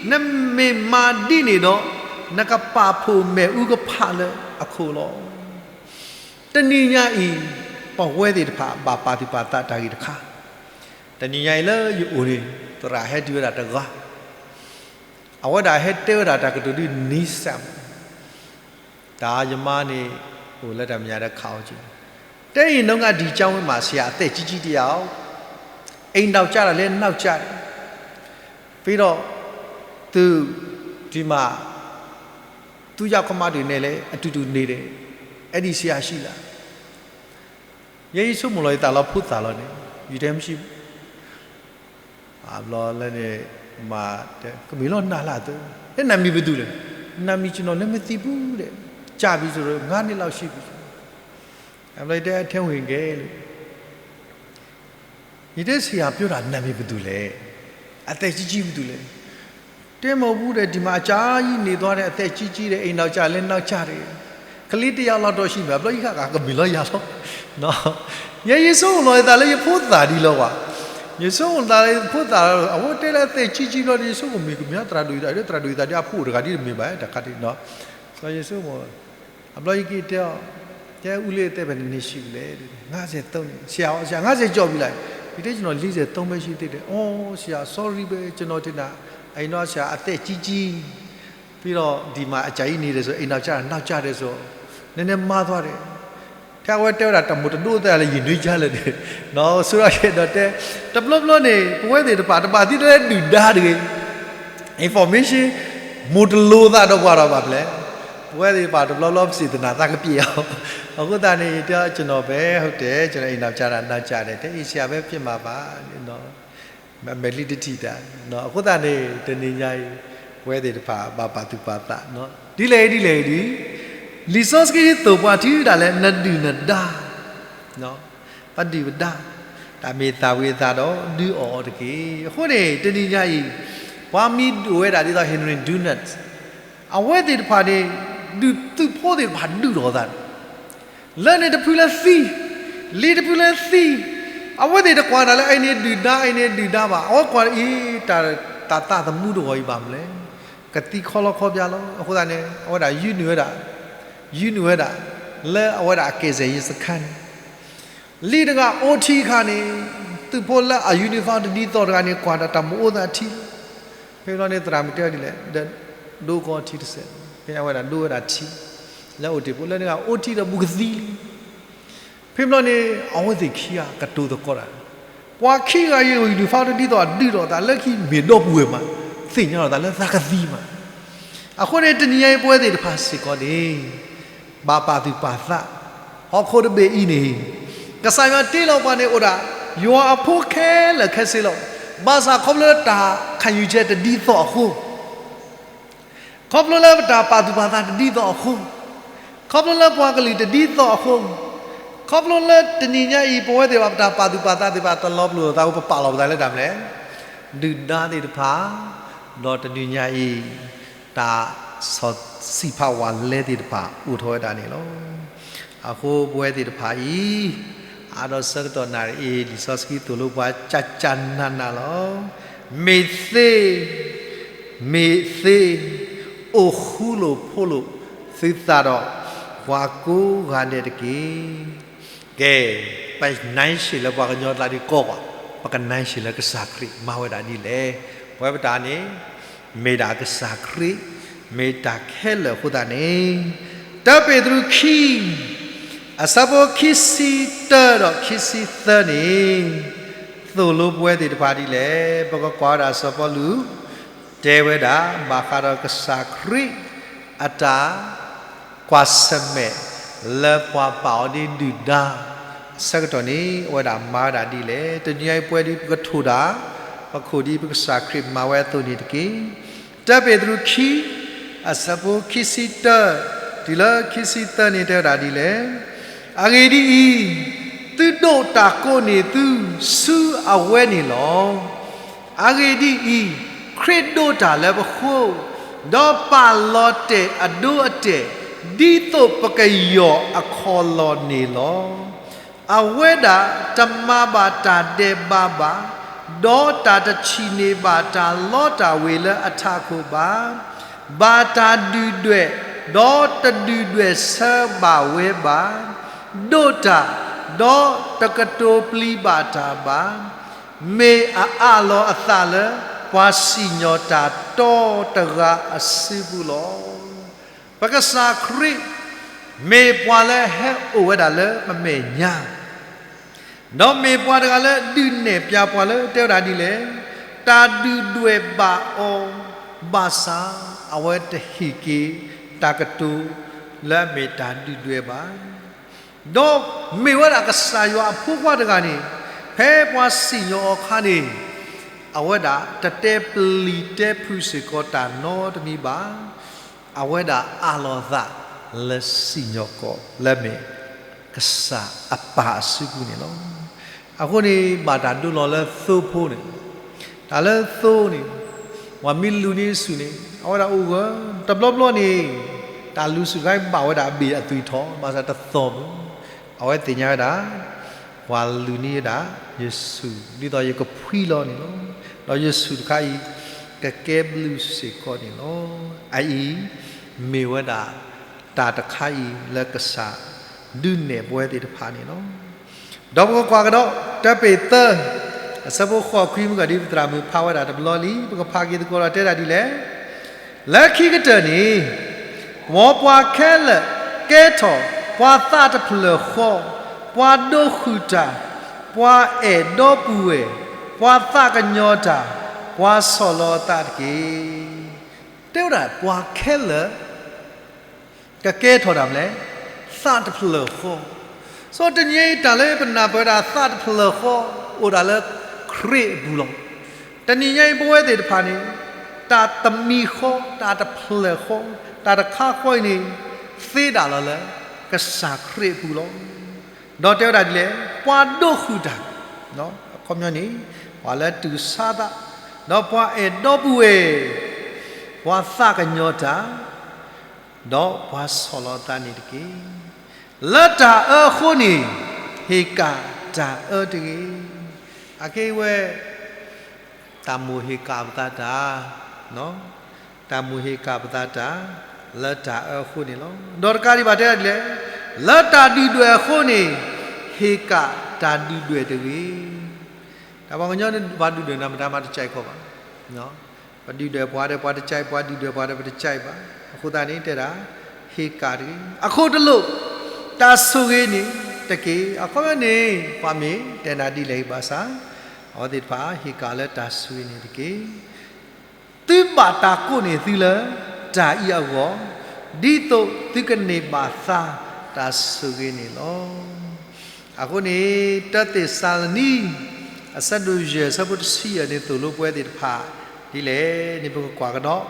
ၤ, နမ့ၢ်မၤဒ်န့ၣ်ဒီး နကပာ်ဖှိၣ်မ့ၣ်အူကဖးလၢအခိၣ်လီၤ. တနံၤညါအံၤ ပဝဲသ့ၣ်တဖၣ်ဘၣ်ပာ်သူၣ်ပာ်သးတၢ်ဂ့ၢ်တခါ, တနံၤညါအံၤလၢယအိၣ်န့ၣ် သရၣ်ဟဲတုၤဝဲဒၣ်တဂၤ အဝဲဒၣ်ဟဲတဲဝဲဒၣ်တၢ်ကတိၤဒ်န့ၣ်စၢ်မး, တၢ်ယမါန့ၣ် အိၣ်လၢတၢ်မဲာ်ညါဒီးခးအီၤက့ၤ, တဲအံၤ နုငါဒံၣ်ကၠါဝဲမး ဆရာ အသက်ကြီးကြီးတယောက် အိမ်ထောင်ကျတာလည်းနောက်ကျတယ်, ပြီးတော့ သူ ဒီမှာ သူ့ယောက်ျားမတွေနဲ့လည်း အတူတူနေတယ်, အဲ့ဒီဆရာရှိလား. ယဲယဆိကမိၣ်လီၤယသးလီၤဖိသၣ်လီၤန့ၣ် ယူၤတဲမ့ၢ်ဆံ အဘျီလၢန့ၣ် မၤတဲ ကမ့ၢ်လီၤနၤလၢအသိး, အဲ နာမည်ဘယ်သူလဲ, နာမည်ကျွန်တော်လည်းမသိဘူးတဲ့, ကြာပြီဆိုတော့ ငါးနှစ်လောက်ရှိပြီ, အဘျီယတဲ အထဲဝင်ခဲ့လို့ ယတဲ ဆရာပြောတာ နာမည်ဘယ်သူလဲ, အသက်ကြီးကြီးဘယ်သူလဲ, တဲ မဟုတ်ဘူးတဲ့, ဒီမှာအကြာကြီးနေသွားတဲ့ အသက်ကြီးကြီးတဲ့ အိမ်ထောင်ကျလည်းနောက်ကျတယ်, ကလေးတစ်ယောက်လောက်တော့ရှိမယ်, အဘျီယခါကမ့ၢ်လီၤယၤလီၤ, ယဲယဆိကမိၣ်လီၤယသးလၢယဖိသၣ်ဒ်လီၤဘၣ်, ယဆိကမိၣ်သးလၢယဖိသၣ် အဝဲတဲလၢအသက်ကြီးကြီးလီၤဒီး ယဆိကမိၣ်မ့ၢ်ကမ့ၢ်သရၣ်ဒိၣ်ယသးဒီး သရၣ်ဒိၣ်ယသးဒီးအဖိအိၣ်တဂၤဒ်တမ့ၢ်ဘၣ်တခါဒ်နီၤ, စီၤယဆိကမိၣ် အဘျီယက့ၤတဲအီၤ, တဲ ဦးလေးအသက်ဘယ်နှစ်နှစ်ရှိပြီလဲ, ငါးဆယ်သုံးနှစ်, ဆရာရော, ဆရာ ငါးဆယ်ကျော်ပြီလား, ယတဲ ကျွန်တော်လေးဆယ်သုံးပဲရှိသေးတယ်, အိ ဆရာ sorry ပဲ, ကျွန်တော်ထင်တာ အိမ်ထောင်ကျတာ အသက်ကြီးကြီး ပြီးတော့ ဒီမှာအကြာကြီးနေတယ်ဆို အိမ်ထောင်ကျတာ နောက်ကျတယ်ဆို နည်းနည်းမှားသွားတယ်, ထဲအဝဲတဲဝဲဒၣ် တၢ်မိၢ်တဒိၣ်သးလၢ ယနွေးကြားလၢာ်န့ၣ်, နီၤ ဆိဒီးကဲဒီးတဲ, တဘျီဘျီန့ၣ် ပဝဲသ့ၣ်တဖၣ် တဘၣ်သံတလဲဒုၣ်ဒါတဂ့ၤ information မိၢ်တလိၤသးဒီးပှၤဒီးဘၣ်ဖျဲး, ပဝဲသ့ၣ်တဖၣ်တဘျီဘျီ ပစံးသနာ်သးကပျဲအီၤ, အဃိသတးန့ၣ် ယတဲအီၤ ကျွန်တော်ပဲ ဟုတ်တယ်, ကျွန်တော်အိမ်ထောင်ကျတာ နောက်ကျတယ်, တဲ ဆရာပဲဖြစ်မှာပါ, မဲာ်လံတထံၣ်တၢ်, အဃိသတးန့ၣ် တနံၤညါအံၤ ပဝဲသ့ၣ်တဖၣ် ဘၣ်ပာ်သူၣ်ပာ်သး, ဒ်လဲၣ်ဒ်လဲၣ်ဒ် လံာ်စီဆှံသိၣ်ပှၤထံဒၣ်လဲာ် နဒုၣ်နဒါ ပဒုၣ်ပဒါ, တၢ်မ့ၢ်သၣ်ဝံၤအသးဒီး ဒုးအီၣ်အီၤတက့ၢ်. အဃိန့ၣ် တနံၤညါအံၤ ပှၤမံၤဒိၣ်ဝဲဒၣ်ဒ်သိး Henry Dunant, အဝဲသ့ၣ်တဖၣ်န့ၣ် ဒုးသုးဖိသ့ၣ်တဖၣ်ဒုးထီၣ်အသးန့ၣ်, လၢန့ၣ်တဖုလၢသံ, လံၤတဖုလၢသံ, အဝဲသ့ၣ်တကွၢ်တၢ်လၢ အံၤန့ၣ်ဒုၣ်ဒါ အံၤန့ၣ်ဒုၣ်ဒါဘၣ်, အဝဲကွၢ်အံၤ တၢ်သးသမူတဂီၤအံၤဘၣ်မနုၤလဲၣ်, ကသံခီလီခီပျါလီၤ. အဃိသတးန့ၣ် အဝဲဒၣ်ယူနုာ်ဝဲဒၣ်, ယူနုာ်ဝဲဒၣ် လၢအဝဲဒၣ်အကယ်ဆယ်ရေးစခန်း န့ၣ် လံၤတဂၤအိၣ်ထံအခါန့ၣ် သုးဖိလၢအ uniform တဒ်သိးတဂၤန့ၣ် ကွၢ်ဒီးတၢ်မ့ၢ်အိၣ်သးထံ, ဖဲဘျီန့ၣ် သရၣ်မုၣ်တဲအီၤဒ်လဲၣ်, ဒီးဒိကီထံတစဲး, ဖဲအဝဲဒၣ်ဒိဝဲဒၣ်ထံ လၢအိၣ်တ့ၢ်ဖိ လၢန့ၣ်အိၣ်ထံဒီးဘူးကသံလံ. ဖဲဘျီန့ၣ် အဝဲသ့ၣ်ခံဂၤကတိၤသကိးတၢ်, ပှၤခံဂၤအံၤ uniform တဒ်သိးအဒုးထီၣ်အသး လၢခံမ့ၢ်ဒီပုၢ်ဝဲၢ်မး, သ့ၣ်ညါလီၤသးလၢသးကသံမး. အဃိန့ၣ် တနံၤညါအံၤ ပဝဲသ့ၣ်တဖၣ်စ့ၢ်ကီးန့ၣ် ဘၣ်ပာ်သူၣ်ပာ်သး ဟီၣ်ခိၣ်တဘ့ၣ်အံၤန့ၣ် ကစၢ်ယွၤတ့လီၤပှၤန့ၣ်အိၣ်ဒၣ် ယွၤအဖိခဲလၢာ်ခဲဆ့လီၤ. ဘၣ်ဆၣ်ခီဖျိလၢတၢ်ခံယူၤဆဲးတဒ်သိးအဃိ, ခီဖျိလၢပတၢ်ပာ်သူၣ်ပာ်သးတဒ်သိးအဃိ, ခီဖျိလၢပှၤကလုာ်တဒ်သိးအဃိ, ခီဖျိလၢတနံၤညါအံၤ ပဝဲသ့ၣ်တဖၣ် ပတၢ်ပာ်သူၣ်ပာ်သးသ့ၣ်တဖၣ်တလီၤပလိာ်သးအဃိ ပပာ်လီၤပသးလၢတၢ်မနုၤလဲၣ်, ဒုၣ်ဒါသ့ၣ်တဖၣ်, ဒီးတနံၤညါအံၤ တၢ်ဆီၣ်ဆံးဖးဝးလဲသ့ၣ်တဖၣ်အိၣ်ထီၣ်ဝဲဒၣ်န့ၣ်လီၤ. အဃိပဝဲသ့ၣ်တဖၣ်အံၤ အါဒီးဆၢကတီၢ်နၣ်ရံၣ်အံၤ လံာ်စီဆှံသိၣ်လိပှၤကၠၢ်ကၠၢ်နးနးလီၤ. မ့ၢ်သ့, မ့ၢ်သ့, အိၣ်ဃူလိာ်ဖိးလိာ်သုသးဒီး ပှၤကိးဂၤဒဲးတက့ၢ်. ကဲ, ပနၢ်ဆံးလၢပှၤကညီကျါဒ်ကိးဂၤ, ပကနၢ်ဆံးလၢကစၢ်ခရံာ်မၤဝဲဒၣ်ဒ်လဲၣ်. ပဝဲပတၢ်န့ၣ် မ့ၢ်ဒၣ်ကစၢ်ခရံာ်, မ့ၢ်တၢ်ခဲလၢာ်အဃိသတးန့ၣ်, တၢပ့းတရူးခံ, အဆၢဖိခံဆံတၢဒီးခံဆံသၢန့ၣ်, သိၣ်လိပဝဲသ့ၣ်တဖၣ်ဒ်လဲၣ်. ပကကွၢ်ဝဲဒၣ်စီၤပီလူး တဲဝဲဒၣ် ဘၣ်ဃးဒီးကစၢ်ခရံာ်အတၢ် ကွၢ်ဆၢၣ်မဲာ်လၢပှၤပာ်အီၤဒ်ဒုၣ်ဒါ အဆၢကတီၢ်န့ၣ် အဝဲဒၣ်မၤဝဲဒၣ်ဒ်လဲၣ်. တနံၤအံၤပဝဲဒ်ပကထိၣ်တၢ်, ပခိၣ်ဒ်ပကစၢ်ခရံာ်မၤဝဲအသိးန့ၣ်တက့ၢ်. တၢပ့းတရူးခံ, အဆၢဖိခံဆံတၢ, တုၤလၢခံဆံသၢန့ၣ်တဲဝဲဒၣ်ဒ်လဲၣ်. အဂ့ၢ်ဒ်အံၤ, သုဒိးတၢ်ကိးန့ၢ်သုဆူအဝဲန့ၣ်လီၤ. အဂ့ၢ်ဒ်အံၤ, ခရံာ်ဒိးတၢ်လၢပဃိ, ဒီးပာ်လီၤတဲာ်အဒိအတဲာ်, ဒ်သိးပကယီၢ်အခီၣ်လီၢ်န့ၣ်လီၤ. အဝဲဒၣ်တမၤဘၣ်တၢ်ဒဲးဘးဘၣ်, ဒီးတၢ်တထံၣ်န့ၢ်ဘၣ်တၢ်လီတၢ်ဝ့ၤလၢအထးခိၣ်ဘၣ်. ဘၣ်တၢ်ဒုၣ်ဒွဲၣ်, ဒီးတဒုၣ်ဒွဲၣ်ဆၢဘၣ်ဝဲဘၣ်. ဒိးတၢ်, ဒီးတကတိၤပျံၤဘၣ်တၢ်ဘၣ်. မ့ၢ်အအးလီၤအသးလၢပှၤစံၣ်ညီၣ်တၢ်တီတဂၤအစုပူၤလီၤ. ပကစၢ်ခရံာ် မ့ၢ်ပှၤလၢဟဲအိၣ်ဝဲဒၣ်လၢပမဲာ်ညါ, ဒီးမ့ၢ်ပှၤတဂၤလၢဒုးနဲၣ်ပျဲပှၤလၢတဲဝဲဒၣ်ဒ်လဲၣ်, တၢ်ဒုၣ်ဒွဲၣ်ဘၣ်အီၤ, ဘၣ်ဆၣ်အဝဲတဟ့ၣ်က့ၤတၢ်ကတိၤလၢအမ့ၢ်တၢ်ဒုၣ်ဒွဲၣ်ဘၣ်. ဒီးမ့ၢ်ဝဲဒၣ်ကစၢ်ယွၤအဖိခွါတဂၤန့ၣ်, ဖဲပှၤစံၣ်ညီၣ်အီၤအခါန့ၣ်, အဝဲဒၣ်တတဲပျံၤတဲဖုးစ့ၢ်ကီးတၢ်နီတမံၤဘၣ်. အဝဲဒၣ်အးလီၤအသးလၢစံၣ်ညီၣ်ကွီၢ်လၢအမ့ၢ်ကစၢ်အပၢ်အစုပူၤန့ၣ်လီၤ. အဃိန့ၣ် ဘၣ်တၢ်ဒိလီၤလၢသိဖိန့ၣ်, တၢ်လၢသိန့ၣ်, ပှၤမ့ၢ်လူၤန့ၢ်ဆူၣ်န့ၣ် အဝဲဒၣ်အိၣ်ဂၢၢ်, တဘျီဘျီန့ၣ် တၢ်လူၤဆူၣ်တခါအံၤဘၣ်ဝဲဒၣ်အဘ့ၣ်အသွံၣ်ထီၣ်, ဘၣ်ဆၣ်တသီၣ်မုၢ်, အဝဲသ့ၣ်ညါဝဲဒၣ် ပှၤလူၤန့ၢ်ဝဲဒၣ်ယဆူၣ် ဒ်သိးယကဖှံလီၤန့ၣ်လီၤ. ဒီးယဆူၣ်တခါအံၤ ကကဲဘျုးစ့ၢ်ကီးန့ၣ်လီၤ. အအံၤ မ့ၢ်ဝဲဒၣ်တၢ်တခါအံၤလၢကစၢ်ဒုးနဲၣ်ပဝဲသ့ၣ်တဖၣ်န့ၣ်လီၤ. ဒီးပကကွၢ်ကဒီး တၢပ့းသၢ အဆၢဖိဃိးခွံမုၢ်ကီၢ် ဒ်ပသရၣ်မုၣ်ဖးဝဲဒၣ်တဘျီလံ, ပကဖးက့ၤသကိးဒီးတဲဒၣ်ဒ်လဲၣ်. လၢခံကတၢၢ်န့ၣ် မ်ပှၤခဲလၢာ်ကဲထီၣ် ပှၤသးတဖျၢၣ်ဃီ, ပှၤဒိးဃုာ်တၢ်, ပှၤအဲၣ်ဒီပုၢ်ဝဲၢ်, ပှၤသးကညီၤတၢ်, ပှၤဆီၣ်လီၤအသးတက့ၢ်. တဲဝဲဒၣ်ပှၤခဲလၢာ် ကကဲထီၣ်ဒၣ်မလဲၣ်, သးတဖျၢၣ်ဃီ. စီၤတနံၤအံၤတၢ်လၢပနၢ်ပၢၢ်ဒၣ်သးတဖျၢၣ်ဃီ အိၣ်ဒၣ်လၢခရံာ်အပူၤလီၤ. တနံၤညါအံၤပဝဲသ့ၣ်တဖၣ်န့ၣ် တၢ်တမံၤဃီ, တၢ်တဖျၢၣ်ဃီ, တၢ်တခါဃီအံၤန့ၣ် သ့ဒၣ်လီၤလၢကစၢ်ခရံာ်အပူၤလီၤ. ဒီးတဲဝဲဒၣ်ဒ်လဲၣ်, ပှၤဒိးဃုာ်တၢ်, အခီပညီန့ၣ် ပှၤလၢတူၢ်ဆါသး, ဒီးပှၤအဲၣ်ဒီပုၢ်ဝဲၢ်, ပှၤသးကညီၤတၢ် ဒီးပှၤဆီၣ်လီၤသးန့ၣ်တက့ၢ်. လၢတၢ်အၢအဃိန့ၣ် ဟ့ၣ်ကၣ်တၢ်အၢတဂ့ၤ. အခဲအံၤဝဲ တၢ်မိၣ်ဟ့ၣ်ကၣ်ပသးတၢ်, တၢ်မိၣ်ဟ့ၣ်ကၣ်ပသးတၢ် လၢတၢ်အၢအဃိန့ၣ်လီၤ. ဒီးတကးဒံးဘၣ်တဲဒၣ်ဒ်လဲၣ်, လၢတၢ်ဒုၣ်ဒွဲၣ်အဃိန့ၣ် ဟ့ၣ်ကၣ်တၢ်ဒုၣ်ဒွဲၣ်တဂ့ၤ. တၢ်ပှၤကညီန့ၣ် ပှၤဒုၣ်ဒွဲၣ်နၤမတၤမးတကဲကီးဘၣ်. ပဒုၣ်ဒွဲၣ်ပှၤဒီးပှၤတကဲ, ပှၤဒုၣ်ဒွဲၣ်ပှၤဒီးပတကဲဘၣ်. အဃိသတးန့ၣ် တဲဒၣ် ဟ့ၣ်ကၣ်တဂ့ၤ. အခိၣ်တလိၣ်, တၢ်ဆိၣ်ဂ့ၤန့ၣ်တက့ၢ်. အခီပညီန့ၣ် ပှၤမ့ၢ်တဲနၤဒ်လဲၣ်ဂ့ၤဘၣ်ဆၣ်, အဝဲသ့ၣ်တဖၣ် ဟ့ၣ်ကၣ်လၢတၢ်ဆိၣ်ဂ့ၤန့ၣ်တက့ၢ်. သုဘၣ်တၢ်ကိးန့ၢ်သုလၢတၢ်အံၤအဂီၢ်, ဒ်သိးသုကန့ၢ်ဘၣ်သါ တၢ်ဆိၣ်ဂ့ၤန့ၣ်လီၤ. အဃိန့ၣ် တၢသ့းစၤလနံ အဆၢဒိၣ်ယဲၢ် အဆၢဖိတဆံယဲၢ်န့ၣ် သိၣ်လိပဝဲသ့ၣ်တဖၣ်ဒ်လဲၣ်န့ၣ် ပကကွၢ်ကဒီး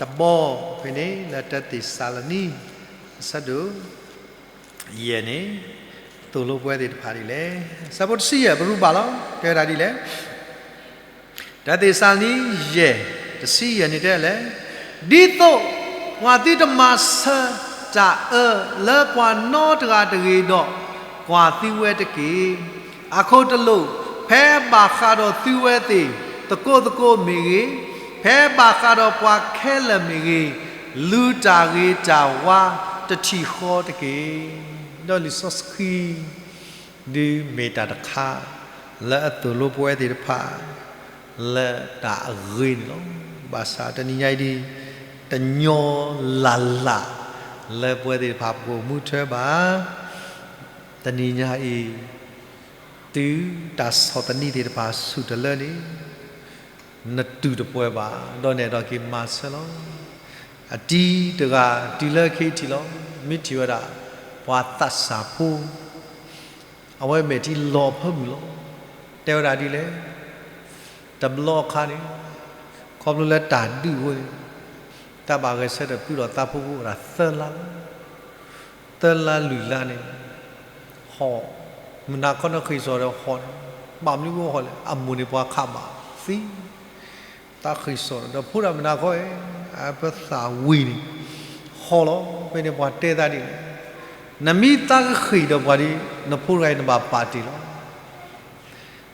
တဘီဖဲန့ၣ် လၢတၢသ့းစၤလနံ အဆၢဒိၣ်ယဲၢ်န့ၣ် သိၣ်လိပဝဲသ့ၣ်တဖၣ်ဒ်လဲၣ်. အဆၢဖိတဆံယဲၢ် ပရူးဘၣ်လီၤ တဲဝဲဒၣ်ဒ်လဲၣ်. တၢသ့းစၤလနံ ယဲၢ် တဆံယဲၢ်န့ၣ်တဲလဲၣ်, ဒ်သိးပှၤသုတမၤဆၢတၢ်အၢလၢပှၤနီတဂၤတဂ့ၤဒီး, ကွၢ်သုဝဲတက့ၢ်. အခိၣ်တလိာ်, ဖဲဘၣ်ဃးဒီးသုဝဲသ့ၣ်သကိးသကိးမ့ၢ်ဂ့ၤ, ဖဲဘၣ်ဃးဒီးပှၤခဲလၢာ်မ့ၢ်ဂ့ၤ, လူၤတၢ်ဂ့ၤတၢ်ဝါတထံၣ်ဃီတက့ၢ်. ဒီးလံာ်စီဆှံ ဒုးမ့ၢ်တၢ်တခါ လၢအသိၣ်လိပဝဲသ့ၣ်တဖၣ် လၢတၢ်အဂ့ၤန့ၣ်လီၤ. ဘၣ်ဆၣ်တနံၤညါအံၤဒ် တညီလၢ်လၢ် လၢပဝဲသ့ၣ်တဖၣ် ပကအိၣ်မူထွဲဘၣ်. တနံၤညါအံၤ တုၤတၢ်ဆီၣ်သနံးသ့ၣ်တဖၣ်ဆူၣ်တလၢန့ၣ် နတူၢ်တပှဲၤဘၣ်, ဒီးနဲၣ်ဒီးက့ၤမၤဆၢလီၤ. အတံၤတဂၤတုၤလၢခံထံၣ်လီၤ. မ့ၢ်ထံၣ်ဝဲဒၣ် ပှၤသးစၢ်ဖိ အဝဲမဲာ်ထံလီၤအဖၢမုၢ်လီၤ. တဲဝဲဒၣ်ဒ်လဲၣ်, တဘျီအခါန့ၣ် ခီဖျိလၢတၢ်ဒုးအဃိန့ၣ် တၢ်ဘၣ်ဂဲၤဆၢထၢၣ်ဖုဒီးသးဖိဖိဝဲဒၣ်သၢလါလီၤ. သၢလါလွံၢ်လါန့ၣ် ဟီၣ်, မုၢ်နၤခီန့ၣ်ဃ့ၢ်စိာ်ဒီးဟီၣ်န့ၣ်, ဘၣ်မနုၤဃိဟီၣ်လဲၣ်, အမိၢ်န့ၣ်ပှၤခးဘၣ်သံ သးဃ့ၢ်စိာ်ဒီး ဒီးဖိဒၣ်မုၢ်နၤခီအံၤ အပသးဝံၤန့ၣ် ဟီၣ်လီၤ. ဖဲန့ၣ်ပှၤတဲသးဒ်လဲၣ်, နမ့ၢ်သးကဃ့ၢ်ဒီးပှၤဒီး နဖိတဂၤအံၤနဘၣ်ပာ်တ့ၢ်လီၤ.